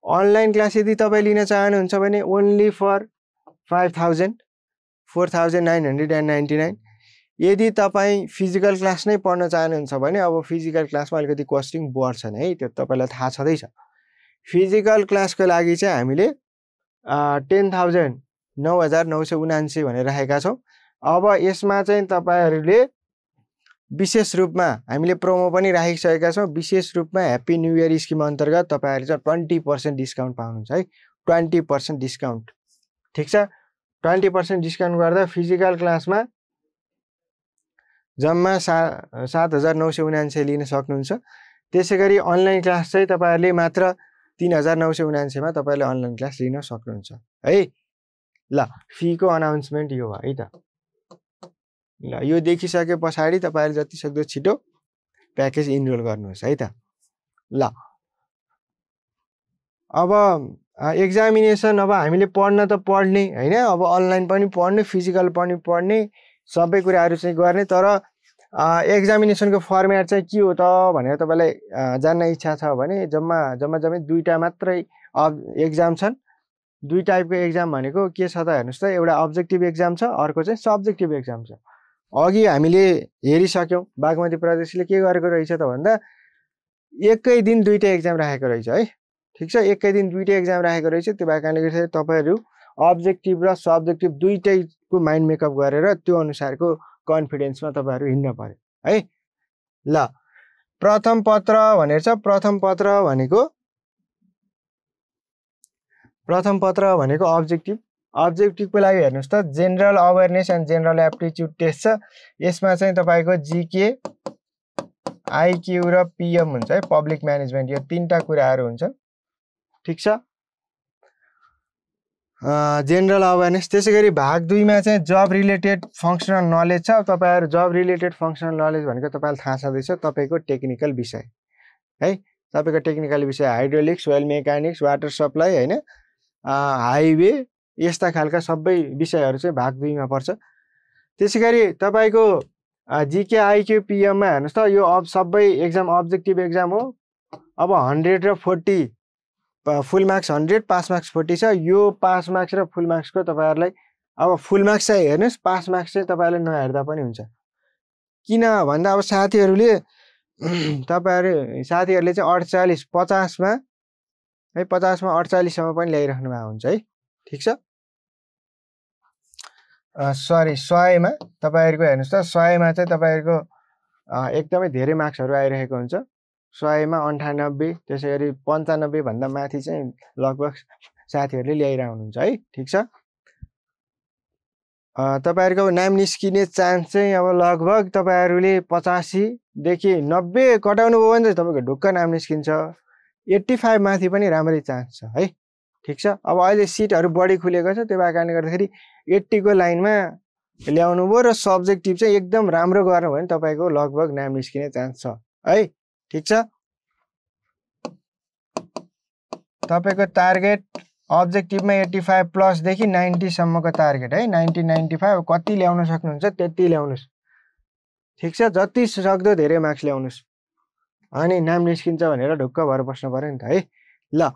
अनलाइन क्लास यदि तपाईँ लिन चाहनुहुन्छ भने ओन्ली फर 4,999। यदि तपाईँ फिजिकल क्लास नै पढ्न चाहनुहुन्छ भने अब फिजिकल क्लासमा अलिकति कस्टिङ बढ्छ नि है, त्यो तपाईँलाई थाहा छँदैछ। फिजिकल क्लासको लागि चाहिँ हामीले 10,000 9,979 भनेर राखेका छौँ। अब यसमा चाहिँ तपाईँहरूले विशेष रूपमा हामीले प्रोमो पनि राखिसकेका छौँ। विशेष रूपमा ह्याप्पी न्यू इयर स्किम अन्तर्गत तपाईँहरूले चाहिँ 20% डिस्काउन्ट पाउनुहुन्छ है, 20% डिस्काउन्ट। ठिक छ, 20% डिस्काउन्ट गर्दा फिजिकल क्लासमा जम्मा 7,979 लिन सक्नुहुन्छ। त्यसै गरी अनलाइन क्लास चाहिँ तपाईँहरूले मात्र 3,979 मा तपाईँले अनलाइन क्लास लिन सक्नुहुन्छ है। ल फीको अनाउन्समेन्ट यो है त। ल यो देखिसके पछाडि तपाईँले जतिसक्दो छिटो प्याकेज इनरोल गर्नुहोस् है त। ल अब एक्जामिनेसन, अब हामीले पढ्न त पढ्ने होइन, अब अनलाइन पनि पढ्ने, फिजिकल पनि पढ्ने, सबै कुराहरू चाहिँ गर्ने। तर एक्जामिनेसनको फर्मेट चाहिँ के हो त भनेर तपाईँलाई जान्न इच्छा छ भने जम्मै 2टा मात्रै एक्जाम छन्। 2 टाइपको एक्जाम भनेको के छ त हेर्नुहोस् त, एउटा अब्जेक्टिभ एक्जाम छ, अर्को चाहिँ सब्जेक्टिभ एक्जाम छ। अघि हामीले हेरिसक्यौँ बागमती प्रदेशले के गरेको रहेछ त भन्दा एकै दिन 2टा एक्जाम राखेको रहेछ है। ठिक छ, एकै दिन 2टा एक्जाम राखेको रहेछ। त्यो भएको कारणले गर्दाखेरि तपाईँहरू अब्जेक्टिभ र सब्जेक्टिभ दुईटैको माइन्ड मेकअप गरेर त्यो अनुसारको कन्फिडेन्समा तपाईँहरू हिँड्न पर्यो है। ल प्रथम पत्र भनेर छ। प्रथम पत्र भनेको अब्जेक्टिभ अब्जेक्टिभको लागि हेर्नुहोस् त general awareness and general aptitude test छ। यसमा चाहिँ तपाईँको जीके आइक्यू र पिएम हुन्छ है, पब्लिक म्यानेजमेन्ट, यो तीनटा कुराहरू हुन्छ। ठिक छ। General awareness. त्यसै गरी भाग 2 मा चाहिँ जब रिलेटेड फङ्सनल नलेज छ। तपाईँहरू जब रिलेटेड फङ्सनल नलेज भनेको तपाईँलाई थाहा छँदैछ, तपाईँको टेक्निकल विषय है, तपाईँको टेक्निकल विषय hydraulics, oil mechanics, water supply हैन, हाइवे, यस्ता खालका सबै विषयहरू चाहिँ भाग 2 मा पर्छ। त्यसै गरी तपाईँको जीके आइक्यू पिएममा हेर्नुहोस् त, यो अब सबै एक्जाम अब्जेक्टिभ एक्जाम हो। अब 100 र 40 फुल मार्क्स 100, पास मार्क्स 40 छ। यो पास मार्क्स र फुल मार्क्सको तपाईँहरूलाई अब फुल मार्क्स चाहिँ हेर्नुहोस्, पास मार्क्स चाहिँ तपाईँहरूले नहेर्दा पनि हुन्छ। किन भन्दा अब साथीहरूले साथीहरूले चाहिँ 48 50 मा है, 50 मा 48 सम्म पनि ल्याइराख्नु भएको हुन्छ है। ठिक छ। सरी 100 मा तपाईँहरूको हेर्नुहोस् त, 100 मा चाहिँ तपाईँहरूको एकदमै धेरै मार्क्सहरू आइरहेको हुन्छ। 100 मा 98, त्यसै गरी 95 भन्दा माथि चाहिँ लगभग साथीहरूले ल्याइरहनुहुन्छ है। ठिक छ। तपाईँहरूको नाम निस्किने चान्स चाहिँ अब लगभग तपाईँहरूले 85 देखि 90 कटाउनु भयो भने चाहिँ तपाईँको ढुक्क नाम निस्किन्छ। 85 माथि पनि राम्रै चान्स छ है। ठिक छ। अब अहिले सिटहरू बढी खुलेको छ, त्यो भएको कारणले गर्दाखेरि 80 को लाइनमा ल्याउनु भयो र सब्जेक्टिभ चाहिँ एकदम राम्रो गर्नु भयो भने तपाईँको लगभग नाम निस्किने चान्स छ है। ठिक छ। तपाईँको टार्गेट अब्जेक्टिभमा 85 प्लस देखि 90 सम्मको टार्गेट है। 90 95 कति ल्याउन सक्नुहुन्छ त्यति ल्याउनुस्। ठिक छ। जति सक्दो धेरै मार्क्स ल्याउनुस्, अनि नाम निस्किन्छ भनेर ढुक्क भएर बस्नु पर्यो नि त है। ल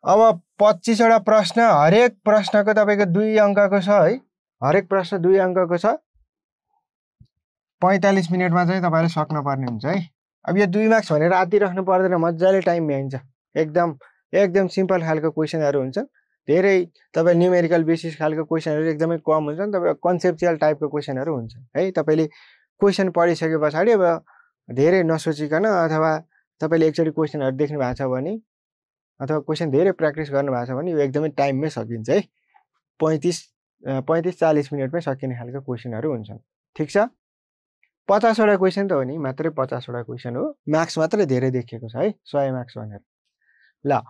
अब 25 वटा प्रश्न, हरेक प्रश्नको तपाईँको 2 अङ्कको छ है। हरेक प्रश्न 2 अङ्कको छ। 45 मिनटमा चाहिँ तपाईँले सक्नुपर्ने हुन्छ है। अब यो 2 मार्क्स भनेर आति राख्नु पर्दैन, मजाले टाइम भ्याइन्छ। एकदम सिम्पल खालको क्वेसनहरू हुन्छ। धेरै तपाईँ न्युमेरिकल बेसिस खालको क्वेसनहरू एकदमै कम हुन्छ नि, तपाईँ कन्सेप्चुअल टाइपको क्वेसनहरू हुन्छ है। तपाईँले क्वेसन पढिसके पछाडि अब धेरै नसोचिकन, अथवा तपाईँले एकचोटि क्वेसनहरू देख्नु भएको छ भने, अथवा क्वेसन धेरै प्र्याक्टिस गर्नुभएको छ भने यो एकदमै टाइममै सकिन्छ है। 35-40 मिनटमै सकिने खालको क्वेसनहरू हुन्छन्। ठिक छ। 50 वटा क्वेसन त हो नि, मात्रै 50 वटा क्वेसन हो। मार्क्स मात्रै धेरै देखिएको छ है, 100 मार्क्स भनेर। ल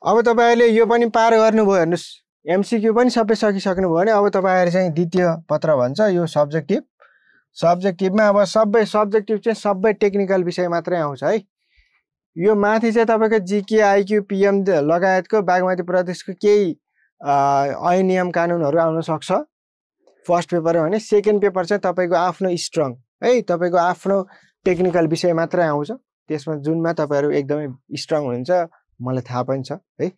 अब तपाईँहरूले यो पनि पार गर्नुभयो। हेर्नुहोस्, एमसिक्यू पनि सबै सकिसक्नु भयो भने अब तपाईँहरू चाहिँ द्वितीय पत्र भन्छ यो सब्जेक्टिभ। सब्जेक्टिभमा अब सबै सब्जेक्टिभ चाहिँ सबै टेक्निकल विषय मात्रै आउँछ है। यो माथि चाहिँ तपाईँको जीके आइक्यू पिएम लगायतको बागमती प्रदेशको केही ऐन नियम कानुनहरू आउन सक्छ फर्स्ट पेपर भने। सेकेन्ड पेपर चाहिँ तपाईँको आफ्नो स्ट्रङ है, तपाईँको आफ्नो टेक्निकल विषय मात्रै आउँछ। त्यसमा जुनमा तपाईँहरू एकदमै स्ट्रङ हुनुहुन्छ, मलाई थाहा पनि छ है।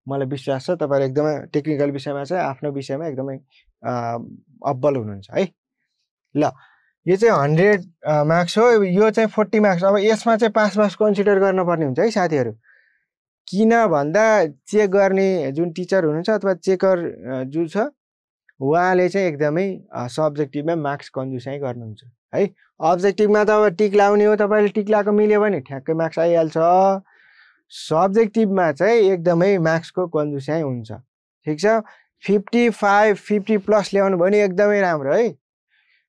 मलाई विश्वास छ तपाईँहरू एकदमै टेक्निकल विषयमा चाहिँ आफ्नो विषयमा एकदमै अब्बल हुनुहुन्छ है। ल यो चाहिँ 100 मार्क्स हो, यो चाहिँ 40 मार्क्स। अब यसमा चाहिँ पास मार्क्स कन्सिडर गर्नुपर्ने हुन्छ है साथीहरू। किन भन्दा चेक गर्ने जुन टिचर हुनुहुन्छ अथवा चेकर जो छ, उहाँले चाहिँ एकदमै सब्जेक्टिभमा मार्क्स कन्जुसाइ गर्नुहुन्छ है। अब्जेक्टिभमा त अब टिक लाउने हो, तपाईँले टिक लाएको मिल्यो भने ठ्याक्कै मार्क्स आइहाल्छ। सब्जेक्टिभमा चाहिँ एकदमै मार्क्सको कन्जुसाइ हुन्छ। ठिक छ। 55 50 प्लस ल्याउनु भने एकदमै राम्रो है।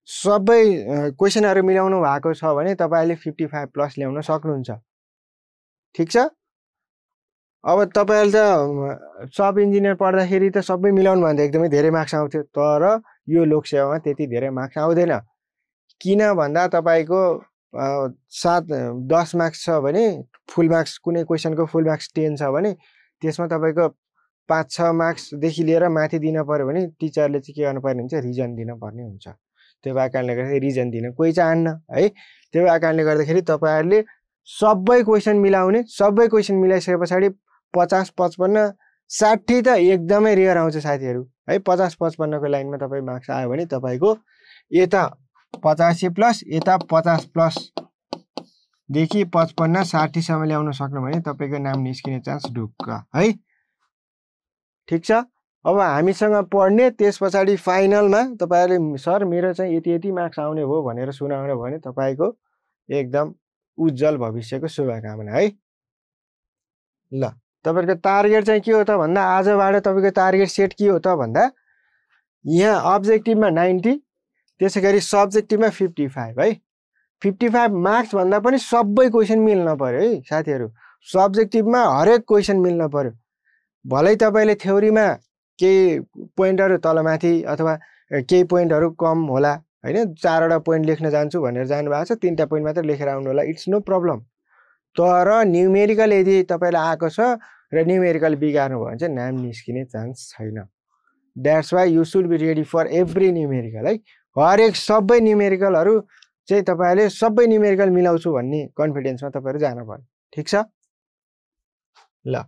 सबै क्वेसनहरू मिलाउनु भएको छ भने तपाईँले 55 प्लस ल्याउन सक्नुहुन्छ। ठिक छ। अब तपाईँहरूले त सब इन्जिनियर पढ्दाखेरि त सबै मिलाउनु भन्दा एकदमै धेरै मार्क्स आउँथ्यो, तर यो लोकसेवामा त्यति धेरै मार्क्स आउँदैन। किन भन्दा तपाईँको 10 मार्क्स छ भने फुल मार्क्स, कुनै क्वेसनको फुल मार्क्स 10 छ भने त्यसमा तपाईँको 5-6 मार्क्सदेखि लिएर माथि दिन पर्यो भने टिचरले चाहिँ के गर्नुपर्ने हुन्छ, रिजन दिनुपर्ने हुन्छ। त्यो भएको कारणले गर्दाखेरि रिजन दिन कोही चाहन्न है। त्यो भएको कारणले गर्दाखेरि तपाईँहरूले सबै क्वेसन मिलाउने, सबै क्वेसन मिलाइसके पछाडि 50 55 60 त एकदमै रेयर आउँछ साथीहरू है। 50 55 को लाइनमा तपाईँ मार्क्स आयो भने तपाईँको यता 85 प्लस यता 50 प्लस देखि 55 60 सम्म ल्याउन सक्नु भने तपाईँको नाम निस्किने चान्स ढुक्क है। ठिक छ। अब हामीसँग पढ्ने, त्यस पछाडि फाइनलमा तपाईँहरूले सर मेरो चाहिँ यति यति मार्क्स आउने हो भनेर सुनाउनु भयो भने तपाईँको एकदम उज्जवल भविष्यको शुभकामना है। ल तपाईको टार्गेट चाहिँ के हो त भन्दा आजबाट तपाईको टार्गेट सेट के हो त भन्दा यहाँ अब्जेक्टिभमा 90 त्यसैगरी सब्जेक्टिभमा 55 है 55 मार्क्स भन्दा पनि सबै क्वेशन मिल्न पर्यो है साथीहरु सब्जेक्टिभमा हरेक क्वेशन मिल्न पर्यो भलै तपाईले थ्योरीमा केही पोइन्टहरु तलमाथि अथवा केही पोइन्टहरु कम होला हैन 4 वटा पोइन्ट लेख्न जान्छु भनेर जानु भएको छ 3टा पोइन्ट मात्र लेखेर आउनु होला इट्स नो प्रब्लम तर न्यूमेरिकल यदि तपाईलाई आएको छ र न्यूमेरिकल बिगार्नु भयो भने चाहिँ नाम निस्किने चान्स छैन that's why you should be ready for every numerical है हरेक सबै न्यूमेरिकलहरु चाहिँ तपाईले सबै न्यूमेरिकल मिलाउँछु भन्ने कन्फिडेन्समा तपाईहरु जानु पर्यो ठीक छ ल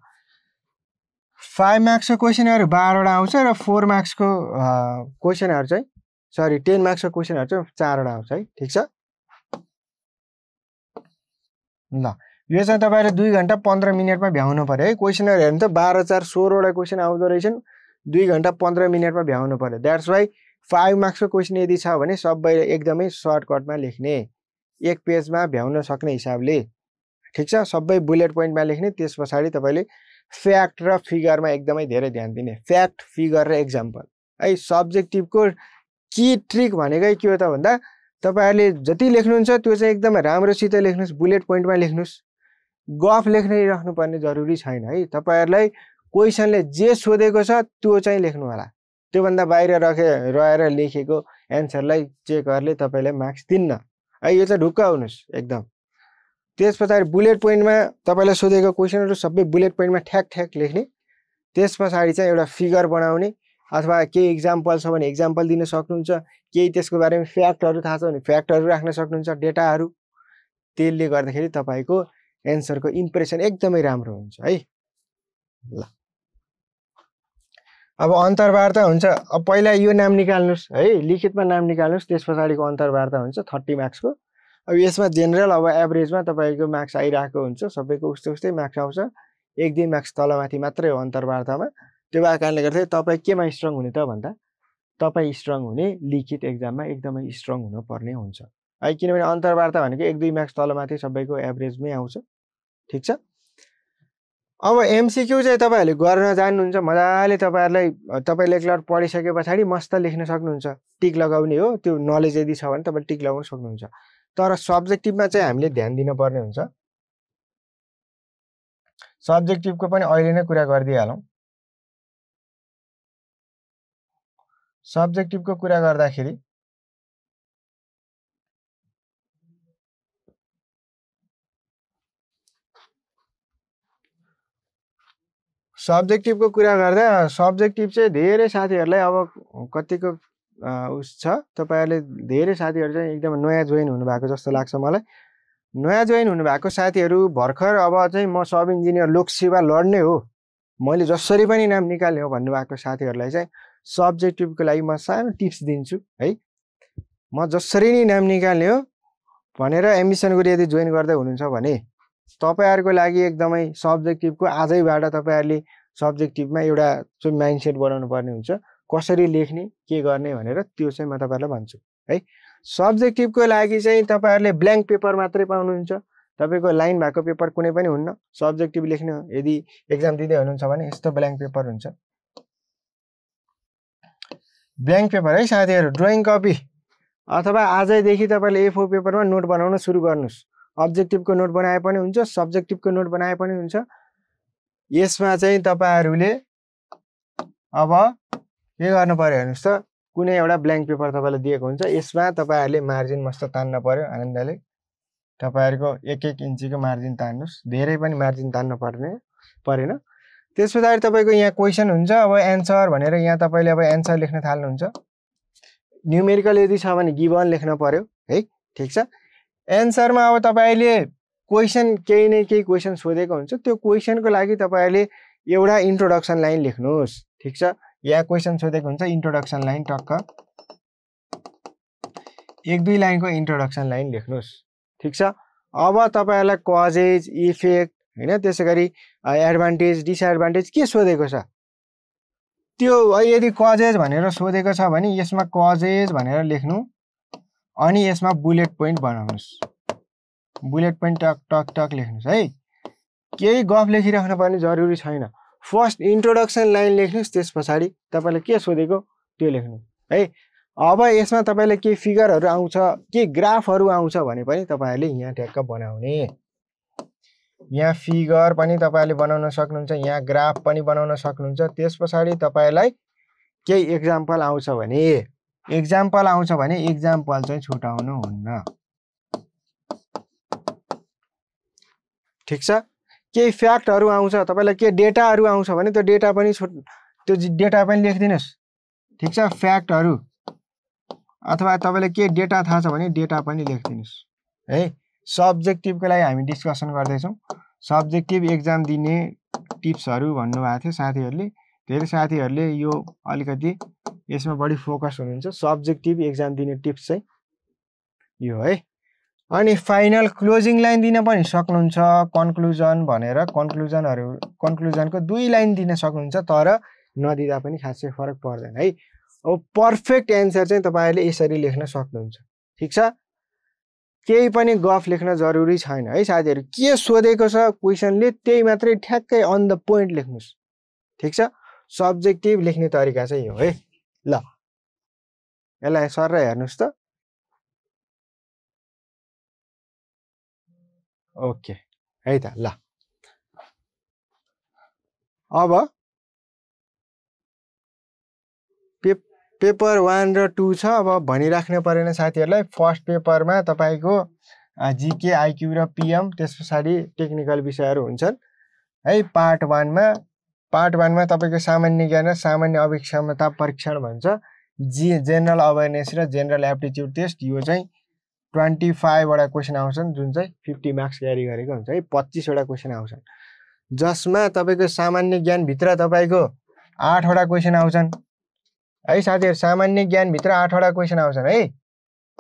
5 मार्क्सको क्वेशनहरु 12 वटा आउँछ र 4 मार्क्सको क्वेशनहरु चाहिँ सरी 10 मार्क्सको क्वेशनहरु चाहिँ 4 वटा आउँछ है ठीक छ ल यो चाहिँ तपाईले 2 घण्टा 15 मिनेटमा भ्याउनु पर्यो है क्वेशनहरु हेर्नु त 12 4 16 वटा क्वेशन आउँदो रहेछन् 2 घण्टा 15 मिनेटमा भ्याउनु पर्यो दैट्स व्हाई 5 मार्क्सको क्वेशन यदि छ भने सबैले एकदमै सर्टकटमा लेख्ने एक पेजमा भ्याउन सक्ने हिसाबले ठीक छ सबै बुलेट पोइन्टमा लेख्ने त्यसपछि तपाईले फ्याक्ट र फिगरमा एकदमै धेरै ध्यान दिने फ्याक्ट फिगर र एक्जाम्पल है सब्जेक्टिभको की ट्रिक भनेकै के हो त भन्दा तपाईहरुले जति लेख्नुहुन्छ त्यो चाहिँ एकदमै राम्रोसित लेख्नुस् बुलेट पोइन्टमा लेख्नुस् गफ लेख्नै राख्नु पर्ने जरुरी छैन है तपाईहरुलाई क्वेशनले जे सोधेको छ त्यो चाहिँ लेख्नु होला त्यो भन्दा बाहिर रहेर लेखेको एन्सरलाई चेकरले तपाईलाई मार्क्स दिन्न है यो चाहिँ ढुक्क हुनुस् एकदम त्यसपछि बुलेट पोइन्टमा तपाईलाई सोधेको क्वेशनहरु सबै बुलेट पोइन्टमा ठ्याक ठ्याक लेख्ने त्यसपछि चाहिँ एउटा फिगर बनाउने अथवा केही एक्जाम्पल छ भने एक्जाम्पल दिन सक्नुहुन्छ केही त्यसको बारेमा फ्याक्टहरु थाहा छ भने फ्याक्टहरु राख्न सक्नुहुन्छ डेटाहरु त्यसले गर्दाखेरि तपाईको एन्सरको इम्प्रेसन एकदमै राम्रो हुन्छ है ल अब अन्तर्वार्ता हुन्छ अब पहिला यो नाम निकाल्नुस् है लिखितमा नाम निकाल्नुस् त्यसपछाडीको अन्तर्वार्ता हुन्छ 30 मार्क्सको अब यसमा जनरल अब एभरेजमा तपाईको मार्क्स आइराको हुन्छ सबैको उस्तै मार्क्स आउँछ 1-2 मार्क्स तलमाथि मात्रै हो अन्तर्वार्तामा त्यो भएको कारणले गर्दा तपाई केमा स्ट्रङ हुने त भन्दा तपाई स्ट्रङ हुने लिखित एक्जाममा एकदमै स्ट्रङ हुनु पर्ने हुन्छ है किनभने अन्तर्वार्ता भनेको 1-2 मार्क्स तलमाथि सबैको एभरेजमै आउँछ ठीक छ अब एमसीक्यू चाहिँ तपाईहरुले गर्न जान्नुहुन्छ मजाले तपाईले एकलट पढिसकेपछि मस्त लेख्न सक्नुहुन्छ टिक लगाउने हो त्यो नलेज यदि छ भने तपाईले टिक लगाउन सक्नुहुन्छ तर सब्जेक्टिभमा चाहिँ हामीले ध्यान दिन पर्ने हुन्छ सब्जेक्टिभको पनि अहिले नै कुरा गर्दिहालौं सब्जेक्टिभको कुरा गर्दाखेरि सब्जेक्टिभको कुरा गर्दा सब्जेक्टिभ चाहिँ धेरै साथीहरुलाई अब कतिको उस छ तपाईहरुले धेरै साथीहरु चाहिँ एकदम नयाँ जोइन हुनु भएको जस्तो लाग्छ मलाई नयाँ जोइन हुनु भएको साथीहरु भर्खर अब चाहिँ म सब इन्जिनियर लोकसेवा लड्ने हो मैले जसरी पनि नाम निकाल्ने हो भन्नु भएको साथीहरुलाई चाहिँ सब्जेक्टिभको लागि म सानो टिप्स दिन्छु है म जसरी नै नाम निकाल्ने हो भनेर एम्बिसन गरी यदि जोइन गर्दै हुनुहुन्छ भने तपाईहरुको लागि एकदमै सब्जेक्टिभको आजैबाट तपाईहरुले सब्जेक्टिभमा एउटा चाहिँ माइन्डसेट बनाउनु पर्ने हुन्छ कसरी लेख्ने के गर्ने भनेर त्यो चाहिँ म तपाईहरुलाई भन्छु है सब्जेक्टिभको लागि चाहिँ तपाईहरुले ब्ल्याङ्क पेपर मात्रै पाउनुहुन्छ तपाईको लाइन भएको पेपर कुनै पनि हुन्न सब्जेक्टिभ लेख्ने यदि एक्जाम दिदै हुनुहुन्छ भने यस्तो ब्ल्याङ्क पेपर हुन्छ ब्ल्याङ्क पेपर है साथीहरु ड्राइङ कपी अथवा आजैदेखि तपाईले A4 पेपरमा नोट बनाउन सुरु गर्नुस् अब्जेक्टिभको नोट बनाए पनि हुन्छ सब्जेक्टिभको नोट बनाए पनि हुन्छ यसमा चाहिँ तपाईहरुले अब के गर्नु पर्यो हेर्नुस् त कुनै एउटा ब्ल्याङ्क पेपर तपाईलाई दिएको हुन्छ यसमा तपाईहरुले मार्जिन मस्त तान्न पर्यो आनन्दले तपाईहरुको 1-1 इन्चीको मार्जिन तान्नुस् धेरै पनि मार्जिन तान्न परेन त्यसपछि तपाईको यहाँ क्वेशन हुन्छ अब एन्सर भनेर यहाँ तपाईले अब एन्सर लेख्न थाल्नुहुन्छ न्यूमेरिकल यदि छ भने गिवन लेख्न पर्यो है ठीक छ एन्सरमा अब तपाईले क्वेशन केही न केही क्वेशन सोधेको हुन्छ त्यो क्वेशनको लागि तपाईले एउटा इन्ट्रोडक्सन लाइन लेख्नुस् ठीक छ यहाँ क्वेशन सोधेको हुन्छ इन्ट्रोडक्सन लाइन टक्क 1-2 लाइनको इन्ट्रोडक्सन लाइन लेख्नुस् ठीक छ अब तपाईहरुलाई कजेज इफेक्ट हैन त्यसैगरी एडभान्टेज डिसएडभान्टेज के सोधेको छ त्यो यदि कजेज भनेर सोधेको छ भने यसमा कजेज भनेर लेख्नु अनि यसमा बुलेट पोइन्ट बनाउनुस् बुलेट पोइन्ट टक टक टक लेख्नुस् है केही गफ लेखिराख्नु पर्ने जरुरी छैन। फर्स्ट इन्ट्रोडक्सन लाइन लेख्नुहोस्, त्यस पछाडि तपाईँले के सोधेको त्यो लेख्नु है। अब यसमा तपाईँले के फिगरहरू आउँछ, के ग्राफहरू आउँछ भने पनि तपाईँहरूले यहाँ ठ्याक्क बनाउने। यहाँ फिगर पनि तपाईँले बनाउन सक्नुहुन्छ, यहाँ ग्राफ पनि बनाउन सक्नुहुन्छ। त्यस पछाडि तपाईँलाई केही एक्जाम्पल आउँछ भने एक्जाम्पल चाहिँ छुटाउनु हुन्न, ठिक छ। केही फ्याक्टहरू आउँछ, तपाईँलाई के डेटाहरू आउँछ भने त्यो डेटा पनि लेखिदिनुहोस्, ठिक छ। फ्याक्टहरू अथवा तपाईँलाई के डेटा थाहा छ भने डेटा पनि लेखिदिनुहोस् है। सब्जेक्टिभको लागि हामी डिस्कसन गर्दैछौँ। सब्जेक्टिभ एक्जाम दिने टिप्सहरू भन्नुभएको थियो साथीहरूले। धेरै साथीहरूले यो अलिकति यसमा बढी फोकस हुनुहुन्छ। सब्जेक्टिभ एक्जाम दिने टिप्स चाहिँ यो है। अनि फाइनल क्लोजिङ लाइन दिन पनि सक्नुहुन्छ, कन्क्लुजन भनेर कन्क्लुजनको 2 लाइन दिन सक्नुहुन्छ, तर नदिँदा पनि खासै फरक पर्दैन है। अब पर्फेक्ट एन्सर चाहिँ तपाईँहरूले यसरी लेख्न सक्नुहुन्छ, ठिक छ। केही पनि गफ लेख्न जरुरी छैन है साथीहरू। के सोधेको छ क्वेसनले त्यही मात्रै ठ्याक्कै अन द पोइन्ट लेख्नुहोस्, ठिक छ। सब्जेक्टिभ लेख्ने तरिका चाहिँ यो है। ल यसलाई सर हेर्नुहोस् त। ओके है त। ल अब पेपर 1 र 2 छ। अब भनिराख्नु परेन साथीहरूलाई। फर्स्ट पेपरमा तपाईँको जीके, आइक्यू र पिएम, त्यस पछाडि टेक्निकल विषयहरू हुन्छन् है। पार्ट 1मा तपाईँको सामान्य ज्ञान र सामान्य अभिक्षमता परीक्षण भन्छ। जेनरल अवेरनेस र जेनरल एप्टिट्युड टेस्ट, यो चाहिँ 25 वटा क्वेसन आउँछन्, जुन चाहिँ 50 मार्क्स क्यारी गरेको हुन्छ है। 25 वटा क्वेसन आउँछन्, जसमा तपाईँको सामान्य ज्ञानभित्र तपाईँको 8 वटा क्वेसन आउँछन् है साथीहरू। सामान्य ज्ञानभित्र 8 वटा क्वेसन आउँछन् है,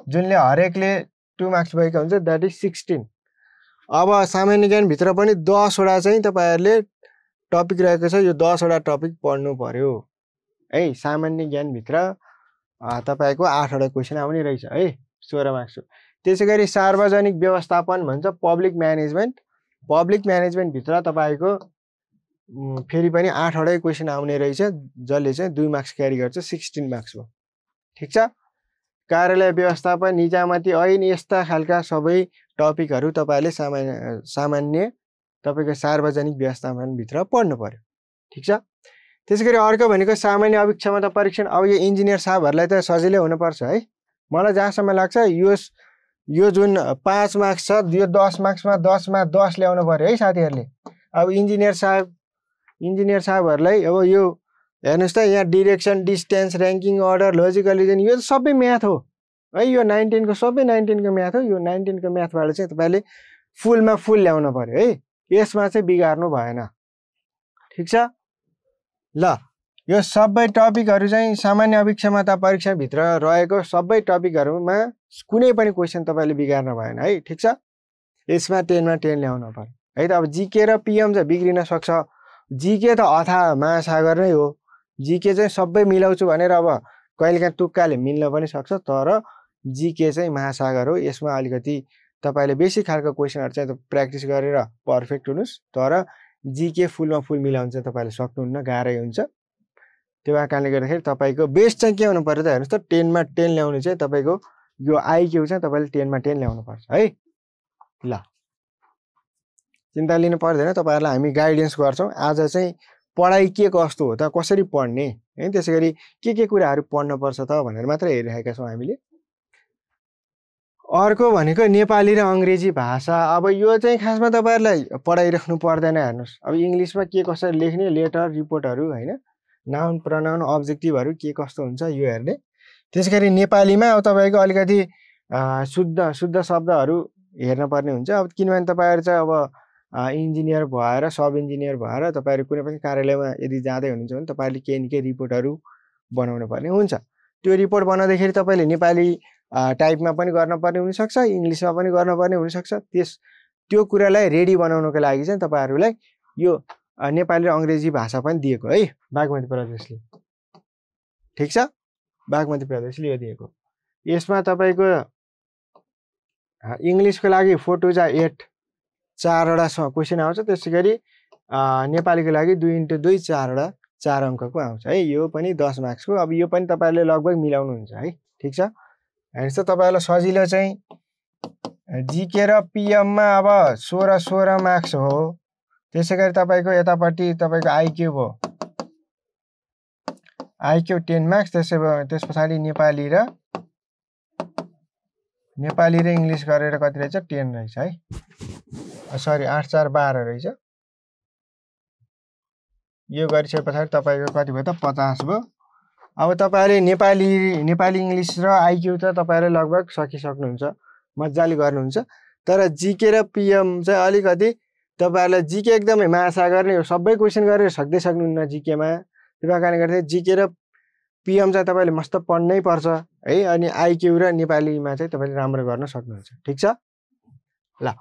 जुनले हरेकले 2 मार्क्स भएको हुन्छ, द्याट इज 16। अब सामान्य ज्ञानभित्र पनि 10 वटा चाहिँ तपाईँहरूले टपिक रहेको छ। यो 10 वटा टपिक पढ्नु पर्यो है। सामान्य ज्ञानभित्र तपाईँको 8 वटा क्वेसन आउने रहेछ है, 16 मार्क्स। त्यसै गरी सार्वजनिक व्यवस्थापन भन्छ, पब्लिक म्यानेजमेन्टभित्र तपाईँको फेरि पनि 8 वटै क्वेसन आउने रहेछ, जसले चाहिँ 2 मार्क्स क्यारी गर्छ, 16 मार्क्स हो, ठिक छ। कार्यालय व्यवस्थापन, निजामती ऐन, यस्ता खालका सबै टपिकहरू तपाईँले सामान्य तपाईँको सार्वजनिक व्यवस्थापनभित्र पढ्नु पर्यो, ठिक छ। त्यसै गरी अर्को भनेको सामान्य अभिक्षमता परीक्षण। अब यो इन्जिनियर साहबहरूलाई त सजिलै हुनुपर्छ है। मलाई जहाँसम्म लाग्छ यो जुन 5 मार्क्स छ, यो 10 मार्क्समा 10मा 10 ल्याउनु पर्यो है साथीहरूले। अब इन्जिनियर साहबहरूलाई अब यो हेर्नुहोस् त, यहाँ direction, distance, ranking order, logical reason, यो सबै म्याथ हो है। यो 19 को म्याथ हो। यो 19 को म्याथबाट चाहिँ तपाईँले फुलमा फुल ल्याउनु पर्यो है। यसमा चाहिँ बिगार्नु भएन, ठिक छ। ल यो सबै टपिकहरू चाहिँ सामान्य अभिक्षमता परीक्षाभित्र रहेको सबै टपिकहरूमा कुनै पनि क्वेसन तपाईँले बिगार्नु भएन है, ठिक छ। यसमा 10मा 10 ल्याउनु पर्यो है त। अब जीके र पिएम चाहिँ बिग्रिन सक्छ। जीके त अथाह महासागर नै हो। जीके चाहिँ सबै मिलाउँछु भनेर अब कहिलेकाहीँ तुक्काले मिल्न पनि सक्छ, तर जीके चाहिँ महासागर हो। यसमा अलिकति तपाईँले बेसी खालको क्वेसनहरू चाहिँ प्र्याक्टिस गरेर पर्फेक्ट हुनुहोस्, तर जीके फुलमा फुल मिलाउनु चाहिँ तपाईँले सक्नुहुन्न, गाह्रै हुन्छ। त्यो कारणले गर्दाखेरि तपाईँको बेस्ट चाहिँ के हुनु पर्यो त हेर्नुहोस् त, 10मा 10 ल्याउने चाहिँ तपाईँको यो आइक्यू चाहिँ तपाईँले 10मा 10 ल्याउनुपर्छ है। ल चिन्ता लिनु पर्दैन, तपाईँहरूलाई हामी गाइडेन्स गर्छौँ। आज चाहिँ पढाइ के कस्तो हो त, कसरी पढ्ने है, त्यसै गरी के कुराहरू पढ्नुपर्छ त भनेर मात्रै हेरिरहेका छौँ हामीले। अर्को भनेको नेपाली र अङ्ग्रेजी भाषा। अब यो चाहिँ खासमा तपाईँहरूलाई पढाइराख्नु पर्दैन। हेर्नुहोस्, अब इङ्ग्लिसमा के कसरी लेख्ने, लेटर, रिपोर्टहरू होइन, नाउन, प्रनाउन, अब्जेक्टिभहरू के कस्तो हुन्छ यो हेर्ने। त्यसै गरी नेपालीमा अब तपाईँको अलिकति शुद्ध शब्दहरू हेर्नुपर्ने हुन्छ। अब किनभने तपाईँहरू चाहिँ अब इन्जिनियर भएर, सब इन्जिनियर भएर तपाईँहरू कुनै पनि कार्यालयमा यदि जाँदै हुनुहुन्छ भने तपाईँहरूले केही न केही रिपोर्टहरू बनाउनु पर्ने हुन्छ। त्यो रिपोर्ट बनाउँदाखेरि तपाईँले नेपाली टाइपमा पनि गर्नुपर्ने हुनसक्छ, इङ्ग्लिसमा पनि गर्नुपर्ने हुनसक्छ। त्यो कुरालाई रेडी बनाउनको लागि चाहिँ तपाईँहरूलाई यो नेपाली र अङ्ग्रेजी भाषा पनि दिएको है बागमती प्रदेशले, ठिक छ। बागमती प्रदेशले यो दिएको। यसमा तपाईँको इङ्ग्लिसको लागि 4 2 8 4वटा क्वेसन आउँछ। त्यसैगरी नेपालीको लागि 2 × 2 4वटा 4 अङ्कको आउँछ है। यो पनि 10 मार्क्सको। अब यो पनि तपाईहरुले लगभग मिलाउनुहुन्छ है। ठीक छ। हेर्नुस् त तपाईहरुलाई सजिलो चाहिँ जीके र पीएम मा अब 16 मार्क्स हो। त्यसैगरी तपाईको यतापट्टि तपाईको आईक्यू हो। IQ 10 marks. त्यसपछि नेपाली र इंग्लिश गरेर कति रहेछ 10 रहेछ है। सरी 8 4 12 रहेछ। यो गरिसकेपछि तपाईको कति भयो त 50 भयो। अब तपाईहरुले नेपाली इंग्लिश र आईक्यू त तपाईहरुले लगभग सकिसक्नुहुन्छ, मज्जाले गर्नुहुन्छ। तर जीके र पीएम चाहिँ अलिकति तपाईहरुलाई जीके एकदमै माछा गर्ने सबै क्वेशन गरेर सक्दै सक्नुहुन्न जीके मा। त्यही कारणले गर्दा जीके र पीएम चाहिँ तपाईले मस्त पढ्नै पर्छ है। अनि आईक्यू र नेपालीमा चाहिँ तपाईले राम्रो गर्न सक्नुहुन्छ। ठीक छ। ल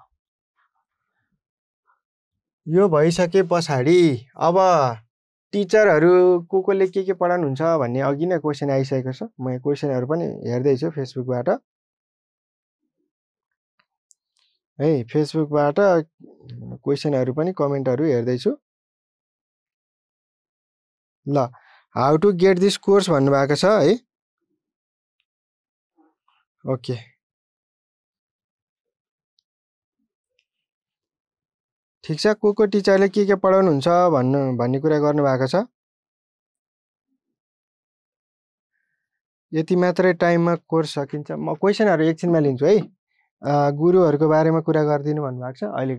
यो भइसके पछाडी अब टिचरहरु कोले के पढाउनुहुन्छ भन्ने अघि नै क्वेशन आइसकेको छ। म क्वेशनहरु पनि हेर्दै छु फेसबुकबाट है। फेसबुकबाट क्वेशनहरु पनि कमेन्टहरु हेर्दै छु। ल how to get this course भन्नु भएको छ है। ओके ठीक छ। को टिचरले के पढाउनुहुन्छ भन्ने कुरा गर्नु भएको छ। यति मात्रै टाइममा कोर्स सकिन्छ। म क्वेशनहरु एकछिनमा लिन्छु है। गुरुहरुको बारेमा कुरा गर्दिनु भन्नु भएको छ। अहिले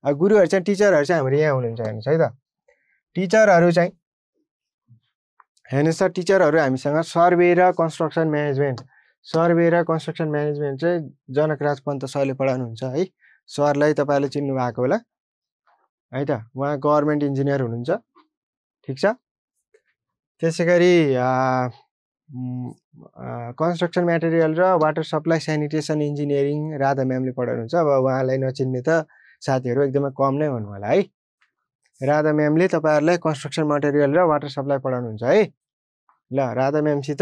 गुरुहरु चाहिँ टिचरहरु चाहिँ हाम्रो यहाँ हुनुहुन्छ हेर्नुस् है त। टिचरहरु चाहिँ हेर्नुस् त टिचरहरु हामीसँग सर्वे र कन्स्ट्रक्सन म्यानेजमेन्ट चाहिँ जनकराज पन्त सरले पढाउनुहुन्छ है। सरलाई तपाईले चिन्नु भएको होला है त। उहाँ गभर्नमेन्ट इन्जिनियर हुनुहुन्छ। ठीक छ। त्यसैगरी कन्स्ट्रक्सन मटेरियल र water supply sanitation engineering Radha म्यामले पढाउनुहुन्छ। अब उहाँलाई नचिन्ने त साथीहरु एकदमै कम नै हुनु होला है। राधा म्यामले तपाईहरुलाई कन्स्ट्रक्सन मटेरियल र वाटर सप्लाई पढाउनुहुन्छ है। ल राधा म्यामसित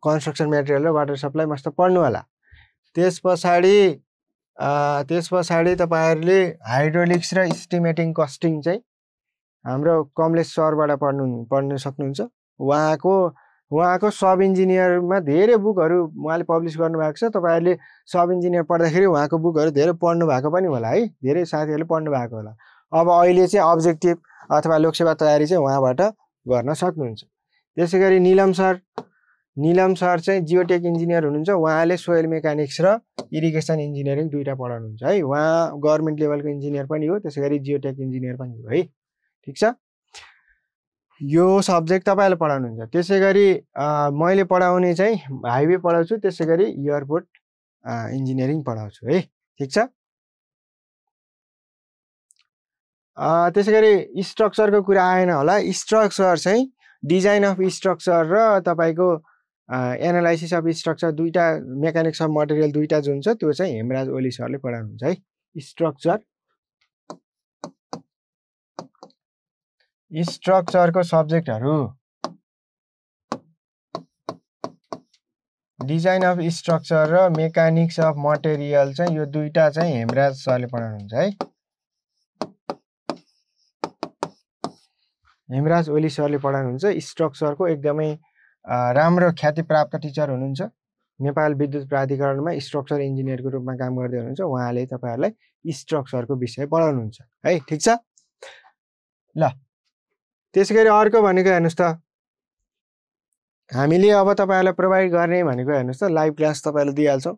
कन्स्ट्रक्सन मटेरियल र वाटर सप्लाई मस्त पढ्नु होला। त्यसपछि तपाईहरुले हाइड्रोलिक्स र एस्टिमेटिङ कस्टिङ चाहिँ हाम्रो कमलेश सरबाट पढ्न सक्नुहुन्छ। उहाँको सब इन्जिनियरमा धेरै बुकहरु उहाँले पब्लिश गर्नु भएको छ। तपाईहरुले सब इन्जिनियर पढ्दाखेरि उहाँको बुकहरु धेरै पढ्नु भएको पनि होला है। धेरै साथीहरुले पढ्नु भएको होला। अब अहिले चाहिँ अब्जेक्टिभ अथवा लोकसेवा तयारी चाहिँ उहाँबाट गर्न सक्नुहुन्छ। त्यसैगरी नीलम सर चाहिँ जियोटेक इन्जिनियर हुनुहुन्छ। उहाँले सोयल मेकानिक्स र इरिगेसन इन्जिनियरिङ दुईटा पढाउनुहुन्छ है। उहाँ गभर्नमेन्ट लेभलको इन्जिनियर पनि हो। त्यसैगरी जियोटेक इन्जिनियर पनि हो है। ठीक छ। यो सब्जेक्ट तपाईले पढाउनुहुन्छ। त्यसैगरी मैले पढाउने चाहिँ हाइवे पढाउँछु। त्यसैगरी एयरपोर्ट इन्जिनियरिङ पढाउँछु है। ठीक छ। त्यसैगरी स्ट्रक्चरको कुरा आएन होला। स्ट्रक्चर चाहिँ डिजाइन अफ स्ट्रक्चर र तपाईको एनालाइसिस अफ स्ट्रक्चर दुईटा मेकानिक्स अफ मटेरियल दुईटा जुन छ त्यो चाहिँ हेमराज ओली सरले पढाउनुहुन्छ है। स्ट्रक्चरको सब्जेक्टहरु डिजाइन अफ स्ट्रक्चर र मेकानिक्स अफ मटेरियल चाहिँ यो दुईटा चाहिँ हेमराज सरले पढाउनुहुन्छ है। हेमराज ओली सरले पढाउनुहुन्छ। स्ट्रक्चरको एकदमै राम्रो ख्याति प्राप्त टिचर हुनुहुन्छ। नेपाल विद्युत प्राधिकरणमा स्ट्रक्चर इन्जिनियरको रूपमा काम गर्दै हुनुहुन्छ। उहाँले तपाईहरुलाई स्ट्रक्चरको विषय पढाउनुहुन्छ है। ठीक छ। ल त्यसैगरी अर्को भनेको हेर्नुस् त हामीले अब तपाईहरुलाई प्रोभाइड गर्ने भनेको हेर्नुस् त लाइभ क्लास तपाईहरुलाई दिइहाल्छौं।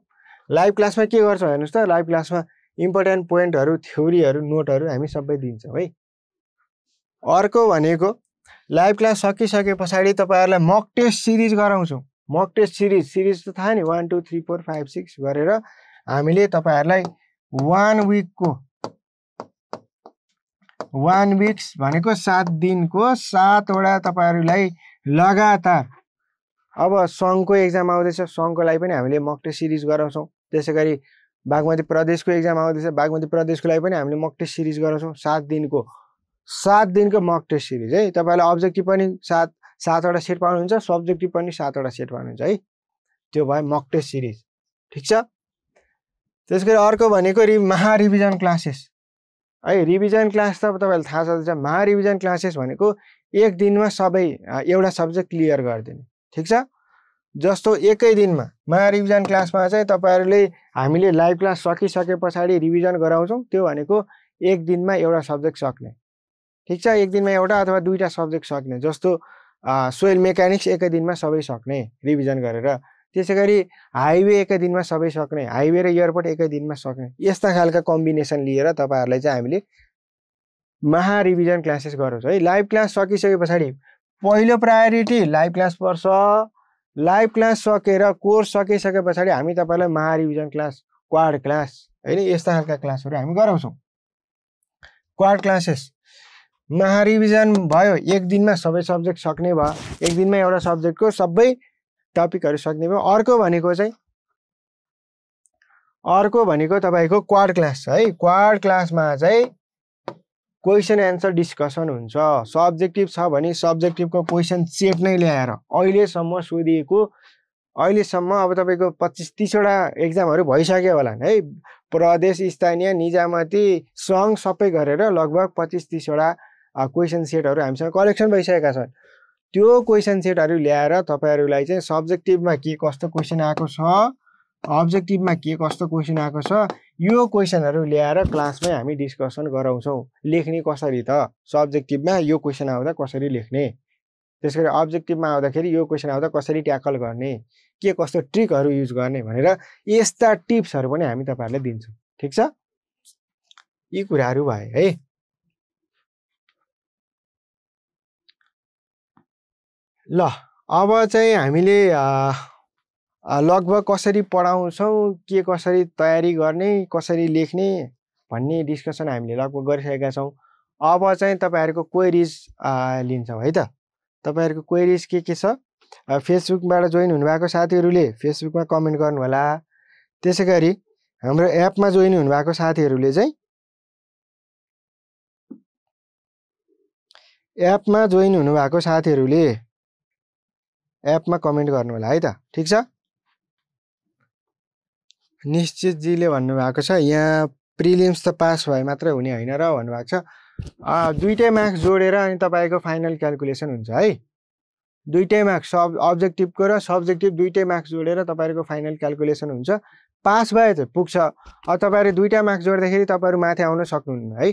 लाइभ क्लासमा के गर्छौं हेर्नुस् त। लाइभ क्लासमा इम्पोर्टेन्ट पोइन्टहरु थ्योरीहरु नोटहरु हामी सबै दिन्छौं है। अर्को भनेको लाइभ क्लास सकिसके पछाडी तपाईहरुलाई मक टेस्ट सिरिज गराउँछौं। मक टेस्ट सिरिज त थाहा नि 1 2 3 4 5 6 गरेर हामीले तपाईहरुलाई 1 वीक्स भनेको 7 दिनको 7 वटा तपाईहरुलाई लगातार। अब संघको एक्जाम आउँदैछ। संघको लागि पनि हामीले मक टेस्ट सिरिज गराउँछौं। त्यसैगरी बागमती प्रदेशको एक्जाम आउँदैछ। बागमती प्रदेशको लागि पनि हामीले मक टेस्ट सिरिज गराउँछौं। 7 दिनको मक टेस्ट सिरिज है। तपाईहरुले अब्जेक्टिभ पनि 7 वटा सेट पाउनुहुन्छ। सब्जेक्टिभ पनि 7 वटा सेट पाउनुहुन्छ है। त्यो भयो मक टेस्ट सिरिज। ठीक छ। त्यसैगरी अर्को भनेको महारिभिजन क्लासेस। है। रिभिजन क्लास त तपाईँलाई थाहा छँदैछ, महारिभिजन क्लासेस भनेको एक दिनमा सबै एउटा सब्जेक्ट क्लियर गरिदिने, ठिक छ। जस्तो एकै दिनमा महारिभिजन क्लासमा चाहिँ तपाईँहरूले हामीले लाइभ क्लास सकिसके पछाडि रिभिजन गराउँछौँ, त्यो भनेको एक दिनमा एउटा सब्जेक्ट सक्ने, ठिक छ। एक दिनमा एउटा अथवा दुईवटा सब्जेक्ट सक्ने, जस्तो सोइल मेकानिक्स एकै दिनमा सबै सक्ने रिभिजन गरेर। त्यसै गरी हाइवे एकै दिनमा सबै सक्ने, हाइवे र एयरपोर्ट एकै दिनमा सक्ने, यस्ता खालका कम्बिनेसन लिएर तपाईँहरूलाई चाहिँ हामीले महारिभिजन क्लासेस गराउँछौँ है। लाइभ क्लास सकिसके पछाडि पहिलो प्रायोरिटी लाइभ क्लास पर्छ। लाइभ क्लास सकेर कोर्स सकिसके पछाडि हामी तपाईँलाई महारिभिजन क्लास, क्वाड क्लास होइन, यस्ता खालका क्लासहरू हामी गराउँछौँ। क्वाड क्लासेस महारिभिजन भयो, एक दिनमा सबै सब्जेक्ट सक्ने भयो, एक दिनमा एउटा सब्जेक्टको सबै टपिकहरू सक्ने भयो। अर्को भनेको तपाईँको क्वाड क्लास है। क्वाड क्लासमा चाहिँ क्वेसन एन्सर डिस्कसन हुन्छ। सब्जेक्टिभ छ भने सब्जेक्टिभको क्वेसन सेट नै ल्याएर अहिलेसम्म सोधिएको, अहिलेसम्म अब तपाईँको 25-30वटा एक्जामहरू भइसक्यो होला है। प्रदेश, स्थानीय, निजामती, सङ्घ सबै गरेर लगभग 25-30वटा क्वेसन सेटहरू हामीसँग कलेक्सन भइसकेका छन्। त्यो क्वेसन सेटहरू ल्याएर तपाईँहरूलाई चाहिँ सब्जेक्टिभमा के कस्तो क्वेसन आएको छ, अब्जेक्टिभमा के कस्तो क्वेसन आएको छ, यो क्वेसनहरू ल्याएर क्लासमै हामी डिस्कसन गराउँछौँ। लेख्ने कसरी त, सब्जेक्टिभमा यो क्वेसन आउँदा कसरी लेख्ने, त्यसरी अब्जेक्टिभमा आउँदाखेरि यो क्वेसन आउँदा कसरी ट्याकल गर्ने, के कस्तो ट्रिकहरू युज गर्ने भनेर यस्ता टिप्सहरू पनि हामी तपाईँहरूलाई दिन्छौँ, ठिक छ। यी कुराहरू भए है। ल अब चाहिँ हामीले लगभग कसरी पढाउँछौँ, के कसरी तयारी गर्ने, कसरी लेख्ने भन्ने डिस्कसन हामीले लगभग गरिसकेका छौँ। अब चाहिँ तपाईँहरूको क्वेरिज लिन्छौँ है त। तपाईँहरूको क्वेरिज के छ, फेसबुकबाट जोइन हुनुभएको साथीहरूले फेसबुकमा कमेन्ट गर्नु होला। त्यसै गरी हाम्रो एपमा जोइन हुनुभएको साथीहरूले चाहिँ एपमा कमेन्ट गर्नु होला है त, ठिक छ। निश्चितजीले भन्नुभएको छ यहाँ प्रिलिम्स त पास भए मात्रै हुने होइन र भन्नुभएको छ। दुईटै मार्क्स जोडेर अनि तपाईँको फाइनल क्यालकुलेसन हुन्छ है। दुईटै मार्क्स, अब्जेक्टिभको र सब्जेक्टिभ दुईटै मार्क्स जोडेर तपाईँहरूको फाइनल क्यालकुलेसन हुन्छ। पास भए चाहिँ पुग्छ। अब तपाईँहरू दुईटा मार्क्स जोड्दाखेरि तपाईँहरू माथि आउन सक्नुहुन्न है।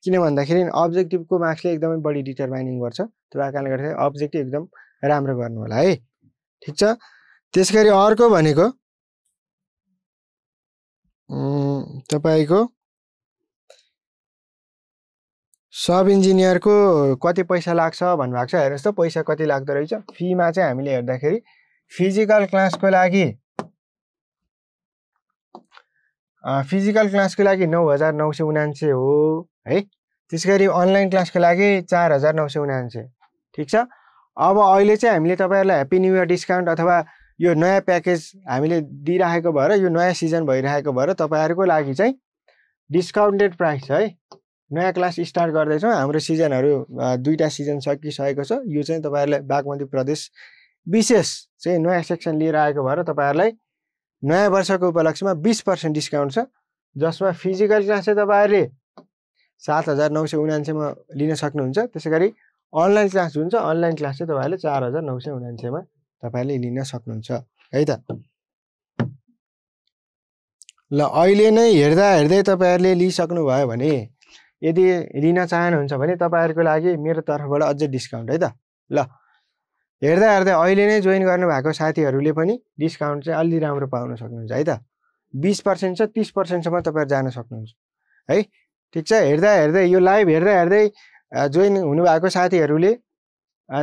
किन भन्दाखेरि अब्जेक्टिभको मार्क्सले एकदमै बढी डिटरमाइनिङ गर्छ। त्यो कारणले गर्दाखेरि अब्जेक्टिभ एकदम राम्रो गर्नु होला है, ठिक छ। त्यसै गरी अर्को भनेको तपाईँको सब इन्जिनियरको कति पैसा लाग्छ भन्नुभएको छ। हेर्नुहोस् त पैसा कति लाग्दो रहेछ। फीमा चाहिँ हामीले हेर्दाखेरि फिजिकल क्लासको लागि 9,979 हो है। त्यसै गरी अनलाइन क्लासको लागि 4,979, ठिक छ। अब अहिले चाहिँ हामीले तपाईँहरूलाई ह्याप्पी न्यू इयर डिस्काउन्ट अथवा यो नयाँ प्याकेज हामीले दिइराखेको भएर, यो नयाँ सिजन भइरहेको भएर तपाईँहरूको लागि चाहिँ डिस्काउन्टेड प्राइस है। नयाँ क्लास स्टार्ट गर्दैछौँ। हाम्रो सिजनहरू दुईटा सिजन सकिसकेको छ। यो चाहिँ तपाईँहरूलाई बागमती प्रदेश विशेष चाहिँ नयाँ सेक्सन लिएर आएको भएर तपाईँहरूलाई नयाँ वर्षको उपलक्ष्यमा 20% डिस्काउन्ट छ, जसमा फिजिकल क्लास चाहिँ तपाईँहरूले 7,979 मा लिन सक्नुहुन्छ। त्यसै गरी अनलाइन क्लास जुन छ, अनलाइन क्लास चाहिँ तपाईँहरूले 4,979 मा तपाईँले लिन सक्नुहुन्छ है त। ल अहिले नै हेर्दै तपाईँहरूले लिइसक्नुभयो भने, यदि लिन चाहनुहुन्छ भने तपाईँहरूको लागि मेरो तर्फबाट अझै डिस्काउन्ट है त। ल हेर्दै अहिले नै जोइन गर्नुभएको साथीहरूले पनि डिस्काउन्ट चाहिँ अलि राम्रो पाउन सक्नुहुन्छ है त। 20% छ, 30%सम्म तपाईँहरू जान सक्नुहुन्छ है, ठिक छ। हेर्दै यो लाइभ हेर्दै जोइन हुनुभएको साथीहरूले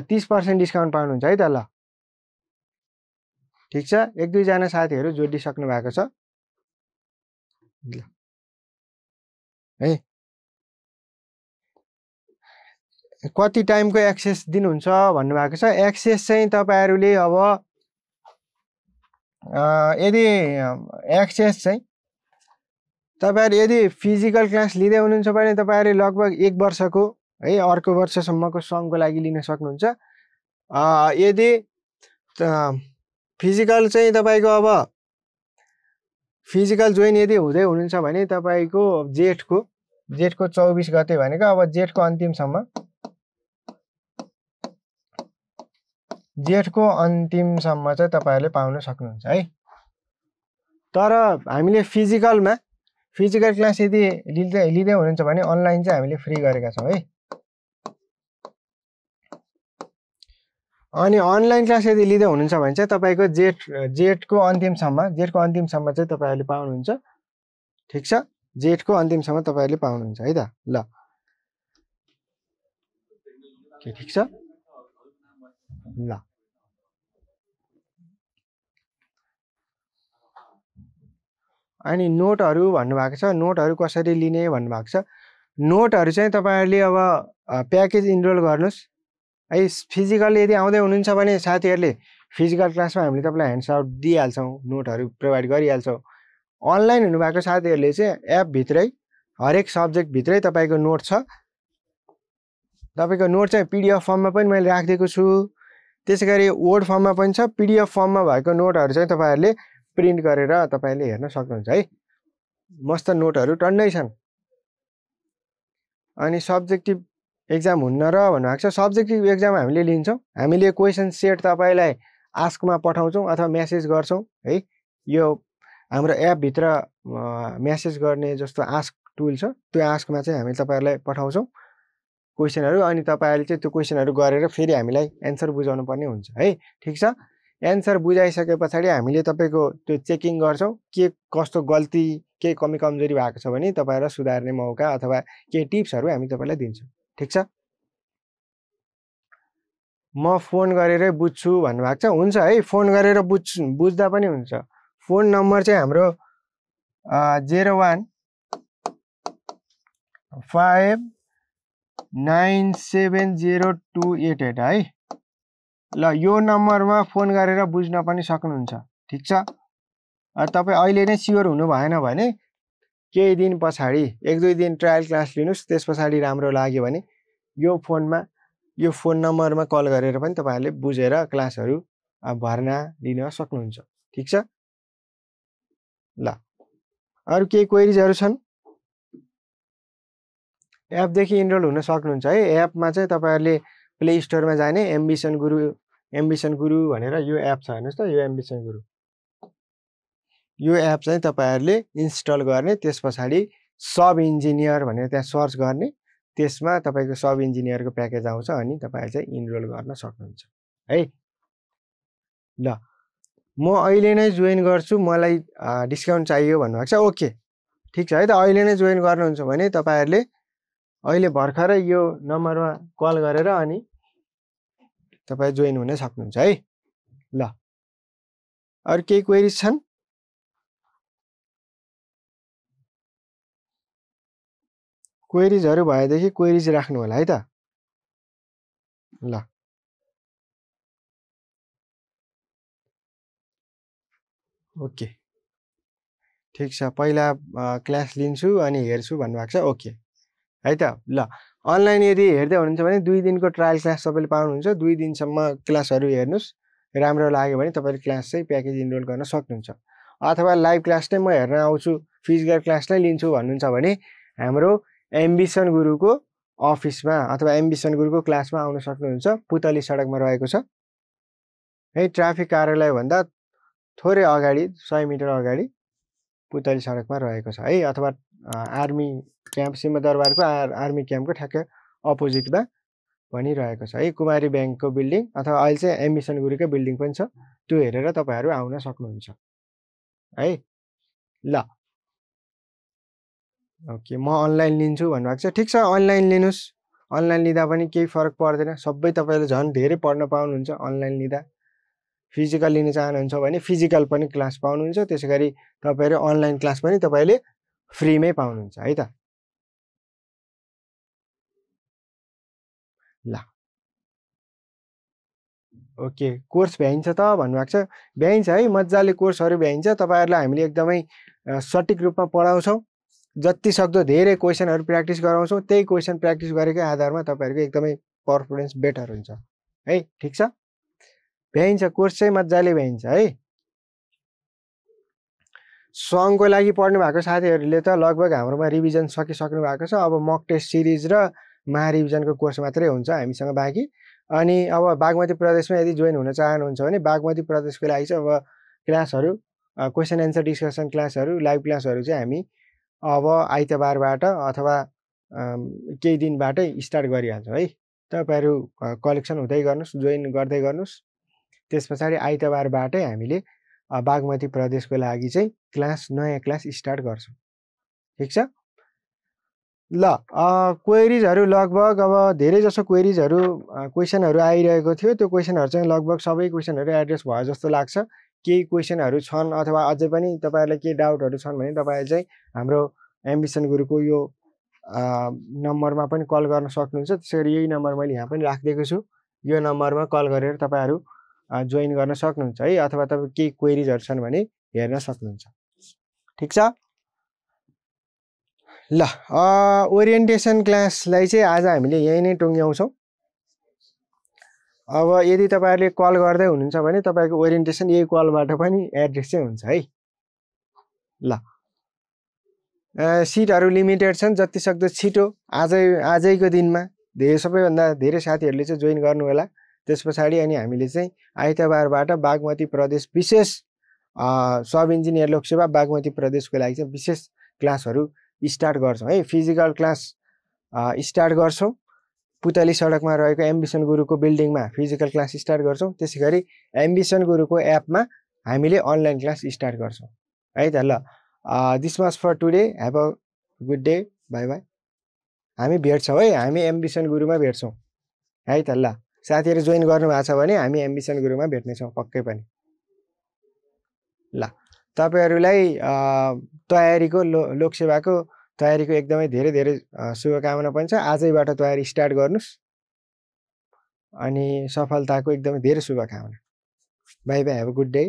30% डिस्काउन्ट पाउनुहुन्छ है त। ल ठिक छ। 1-2जना साथीहरू जोडिसक्नु भएको छ है। कति टाइमको एक्सेस दिनुहुन्छ भन्नुभएको छ। एक्सेस चाहिँ तपाईँहरूले अब यदि एक्सेस चाहिँ तपाईँहरू यदि फिजिकल क्लास लिँदै हुनुहुन्छ भने तपाईँहरूले लगभग 1 वर्षको है, अर्को वर्षसम्मको सङ्घको लागि लिन सक्नुहुन्छ। यदि फिजिकल चाहिँ तपाईँको अब फिजिकल जोइन यदि हुँदै हुनुहुन्छ भने तपाईँको जेठको 24 गते भनेको अब जेठको अन्तिमसम्म चाहिँ तपाईहरुले पाउन सक्नुहुन्छ है। तर हामीले फिजिकल क्लास यदि लिँदै हुनुहुन्छ भने अनलाइन चाहिँ हामीले फ्री गरेका छौं है। अनि अनलाइन क्लास यदि लिँदै हुनुहुन्छ भने चाहिँ तपाईको जेठको अन्तिमसम्म चाहिँ तपाईहरुले पाउनुहुन्छ। ठीक छ, जेठको अन्तिमसम्म तपाईहरुले पाउनुहुन्छ है त। ल के ठीक छ। ल अनि नोटहरु भन्नुभएको छ, नोटहरु कसरी लिने भन्नुभएको छ। नोटहरु चाहिँ तपाईहरुले अब प्याकेज इनरोल गर्नुस् है। फिजिकल यदि आउँदै हुनुहुन्छ भने साथीहरुले फिजिकल क्लासमा हामीले तपाईलाई ह्यान्डआउट दिइहाल्छौं, नोटहरु प्रोवाइड गरिहाल्छौं। अनलाइन हुनुभएको साथीहरुले चाहिँ एप भित्रै हरेक सब्जेक्ट भित्रै तपाईको नोट छ। तपाईको नोट चाहिँ पीडीएफ फर्ममा पनि मैले राखिदिएको छु, त्यसैगरी वर्ड फर्ममा पनि छ। पीडीएफ फर्ममा भएको नोटहरु चाहिँ तपाईहरुले प्रिन्ट गरेर तपाईले हेर्न सक्नुहुन्छ है। मस्त नोटहरु टन्नै छन्। अनि सब्जेक्टिभ एक्जाम हुन्न र भन्नुभएको छ। सब्जेक्टिभ एक्जाम हामीले लिन्छौं। हामीले क्वेशन सेट तपाईलाई आस्कमा पठाउँछौं अथवा मेसेज गर्छौं है। यो हाम्रो एप भित्र मेसेज गर्ने जस्तो आस्क टुल छ, त्यो आस्कमा चाहिँ हामी तपाईहरुलाई पठाउँछौं क्वेशनहरु। अनि तपाईहरुले चाहिँ त्यो क्वेशनहरु गरेर फेरि हामीलाई एन्सर बुझाउनु पर्ने हुन्छ है। ठीक छ, एन्सर बुझाइसकेपछि हामीले तपाईको त्यो चेकिङ गर्छौं के कस्तो गल्ती के कमी कमजोरी भएको छ भने तपाईहरुलाई सुधार्ने मौका अथवा के टिप्सहरु हामी तपाईलाई दिन्छौं। ठीक छ, म फोन गरेरै बुझ्छु भन्नुभएको छ। हुन्छ है, फोन गरेर बुझ्दा पनि हुन्छ। फोन नम्बर चाहिँ हाम्रो 0159702888 है। ल यो नम्बरमा फोन गरेर बुझ्न पनि सक्नुहुन्छ। ठीक छ, तपाई अहिले नै स्योर हुनु भएन भने केही दिन पछाडी 1-2 दिन ट्रायल क्लास लिनुस्, त्यसपछि राम्रो लाग्यो भने यो फोन नम्बरमा कल गरेर पनि तपाईहरुले बुझेर क्लासहरु भर्ना लिन सक्नुहुन्छ। ठीक छ, ल अरु केही क्वेरीजहरु छन्? एप देखि इनरोल हुन सक्नुहुन्छ है। एपमा चाहिँ तपाईहरुले प्ले स्टोरमा जाने एम्बिसन गुरु भनेर यो एप छ हेर्नुस् त, यो एम्बिसन गुरु यो एप चाहिँ तपाईहरुले इन्स्टल गर्ने, त्यसपछि सब इन्जिनियर भनेर त्यहाँ सर्च गर्ने, त्यसमा तपाईको सब इन्जिनियरको प्याकेज आउँछ अनि तपाईहरु चाहिँ इनरोल गर्न सक्नुहुन्छ है। ल म अहिले नै जोइन गर्छु, मलाई डिस्काउन्ट चाहियो भन्नुभएको छ। ओके ठीक छ है त, अहिले नै जोइन गर्नुहुन्छ भने तपाईहरुले अहिले भर्खरै यो नम्बरमा कल गरेर अनि तपाई जोइन हुन सक्नुहुन्छ है। ल अरु केही क्वेरीज छन्? क्वेरीजहरु भएदेखि क्वेरीज राख्नु होला है त। ल ओके ठीक छ, पहिला क्लास लिन्छु अनि हेर्छु भन्नुभएको छ। ओके है त। ल अनलाइन यदि हेर्दै हुनुहुन्छ भने 2 दिनको ट्रायल क्लास तपाईले पाउनुहुन्छ। 2 दिनसम्म क्लासहरु हेर्नुस्, राम्रो लाग्यो भने तपाईले क्लास चाहिँ प्याकेज इनरोल गर्न सक्नुहुन्छ। अथवा लाइभ क्लास नै म हेर्न आउँछु, फिजिकल क्लास नै लिन्छु भन्नुहुन्छ भने हाम्रो एम्बिसन गुरुको अफिसमा अथवा एम्बिसन गुरुको क्लासमा आउन सक्नुहुन्छ। पुतली सडकमा रहेको छ है। ट्राफिक कार्यालय भन्दा थोरै अगाडि 100 मिटर अगाडि पुतली सडकमा रहेको छ है। अथवा आर्मी क्याम्प सिंहदरबारको आर्मी क्याम्पको ठ्याक्कै अपोजिटमा पनि रहेको छ है। कुमारी ब्याङ्कको बिल्डिङ अथवा अहिले चाहिँ एम्बिसन गुरुकै बिल्डिङ पनि छ, त्यो हेरेर तपाईहरु आउन सक्नुहुन्छ है। ल ओके, म अनलाइन लिन्छु भन्नुभएको छ। ठीक छ, अनलाइन लिनुस्। अनलाइन लिँदा पनि केही फरक पर्दैन, सबै तपाईले झन् धेरै पढ्न पाउनुहुन्छ अनलाइन लिँदा। फिजिकल लिन चाहनुहुन्छ भने फिजिकल पनि क्लास पाउनुहुन्छ, त्यसैगरी तपाईहरु अनलाइन क्लास पनि तपाईले फ्रीमै पाउनुहुन्छ है त। ल ओके, कोर्स भ्याइन्छ त भन्नुभएको छ। भ्याइन्छ है, मज्जाले कोर्सहरु भ्याइन्छ। तपाईहरुलाई हामीले एकदमै सटिक रूपमा पढाउँछौं। जति सक्दो धेरै क्वेशनहरु प्र्याक्टिस गराउँछौं। त्यही क्वेशन प्र्याक्टिस गरेकै आधारमा तपाईहरुको एकदमै परफर्मेन्स बेटर हुन्छ है। ठीक छ, भ्याइन्छ, कोर्स चाहिँ मज्जाले भ्याइन्छ है। सङ्घको लागि पढ्नु भएको साथीहरूले त लगभग हाम्रोमा रिभिजन सकिसक्नु भएको छ। अब मक टेस्ट सिरिज र महारिभिजनको कोर्स मात्रै हुन्छ हामीसँग बाँकी। अनि अब बागमती प्रदेशमा यदि जोइन हुन चाहनुहुन्छ भने बागमती प्रदेशको लागि चाहिँ अब क्लासहरू क्वेसन एन्सर डिस्कसन क्लासहरू लाइभ क्लासहरू चाहिँ हामी अब आइतबारबाट अथवा केही दिनबाटै स्टार्ट गरिहाल्छौँ है। तपाईँहरू कलेक्सन हुँदै गर्नुहोस्, जोइन गर्दै गर्नुहोस्। त्यस पछाडि आइतबारबाटै हामीले बागमती प्रदेशको लागि चाहिँ नयाँ क्लास स्टार्ट गर्छौँ। ठिक छ ल। क्वेरिजहरू लगभग अब धेरै जसो क्वेसनहरू आइरहेको थियो। त्यो क्वेसनहरू चाहिँ लगभग सबै क्वेसनहरू एड्रेस भयो जस्तो लाग्छ। केही क्वेसनहरू छन् अथवा अझै पनि तपाईँहरूलाई केही डाउटहरू छन् भने तपाईँले चाहिँ हाम्रो एम्बिसन गुरुको यो नम्बरमा पनि कल गर्न सक्नुहुन्छ। त्यसरी यही नम्बर मैले यहाँ पनि राखिदिएको छु। यो नम्बरमा कल गरेर तपाईँहरू जोइन गर्न सक्नुहुन्छ है, अथवा तपाईँ केही क्वेरिजहरू छन् भने हेर्न सक्नुहुन्छ। ठिक छ ल। ओरिएन्टेसन क्लासलाई चाहिँ आज हामीले यही नै टुङ्ग्याउँछौँ। अब यदि तपाईँहरूले कल गर्दै हुनुहुन्छ भने तपाईँको ओरिएन्टेसन यही कलबाट पनि एड्रेस चाहिँ हुन्छ है ल। सिटहरू लिमिटेड छन्, जतिसक्दो छिटो आजैको दिनमा सबैभन्दा धेरै साथीहरूले चाहिँ जोइन गर्नु होला। त्यस पछाडि अनि हामीले चाहिँ आइतबारबाट बागमती प्रदेश विशेष सब इन्जिनियर लोकसेवा बागमती प्रदेशको लागि चाहिँ विशेष क्लासहरू स्टार्ट गर्छौँ है। फिजिकल क्लास स्टार्ट गर्छौँ। पुतली सडकमा रहेको एम्बिसन गुरुको बिल्डिङमा फिजिकल क्लास स्टार्ट गर्छौँ। त्यसै गरी एम्बिसन गुरुको एपमा हामीले अनलाइन क्लास स्टार्ट गर्छौँ है त ल। This much for today. Have a good day. Bye bye. हामी भेट्छौँ है, हामी एम्बिसन गुरुमा भेट्छौँ है त ल। साथीहरू जोइन गर्नुभएको छ भने हामी एम्बिसन गुरुमा भेट्नेछौँ पक्कै पनि ल। तपाईँहरूलाई तयारीको लोकसेवाको तयारीको एकदमै धेरै धेरै शुभकामना पनि छ। आजैबाट तयारी स्टार्ट गर्नुहोस् अनि सफलताको एकदमै धेरै शुभकामना। By by. Have a good day.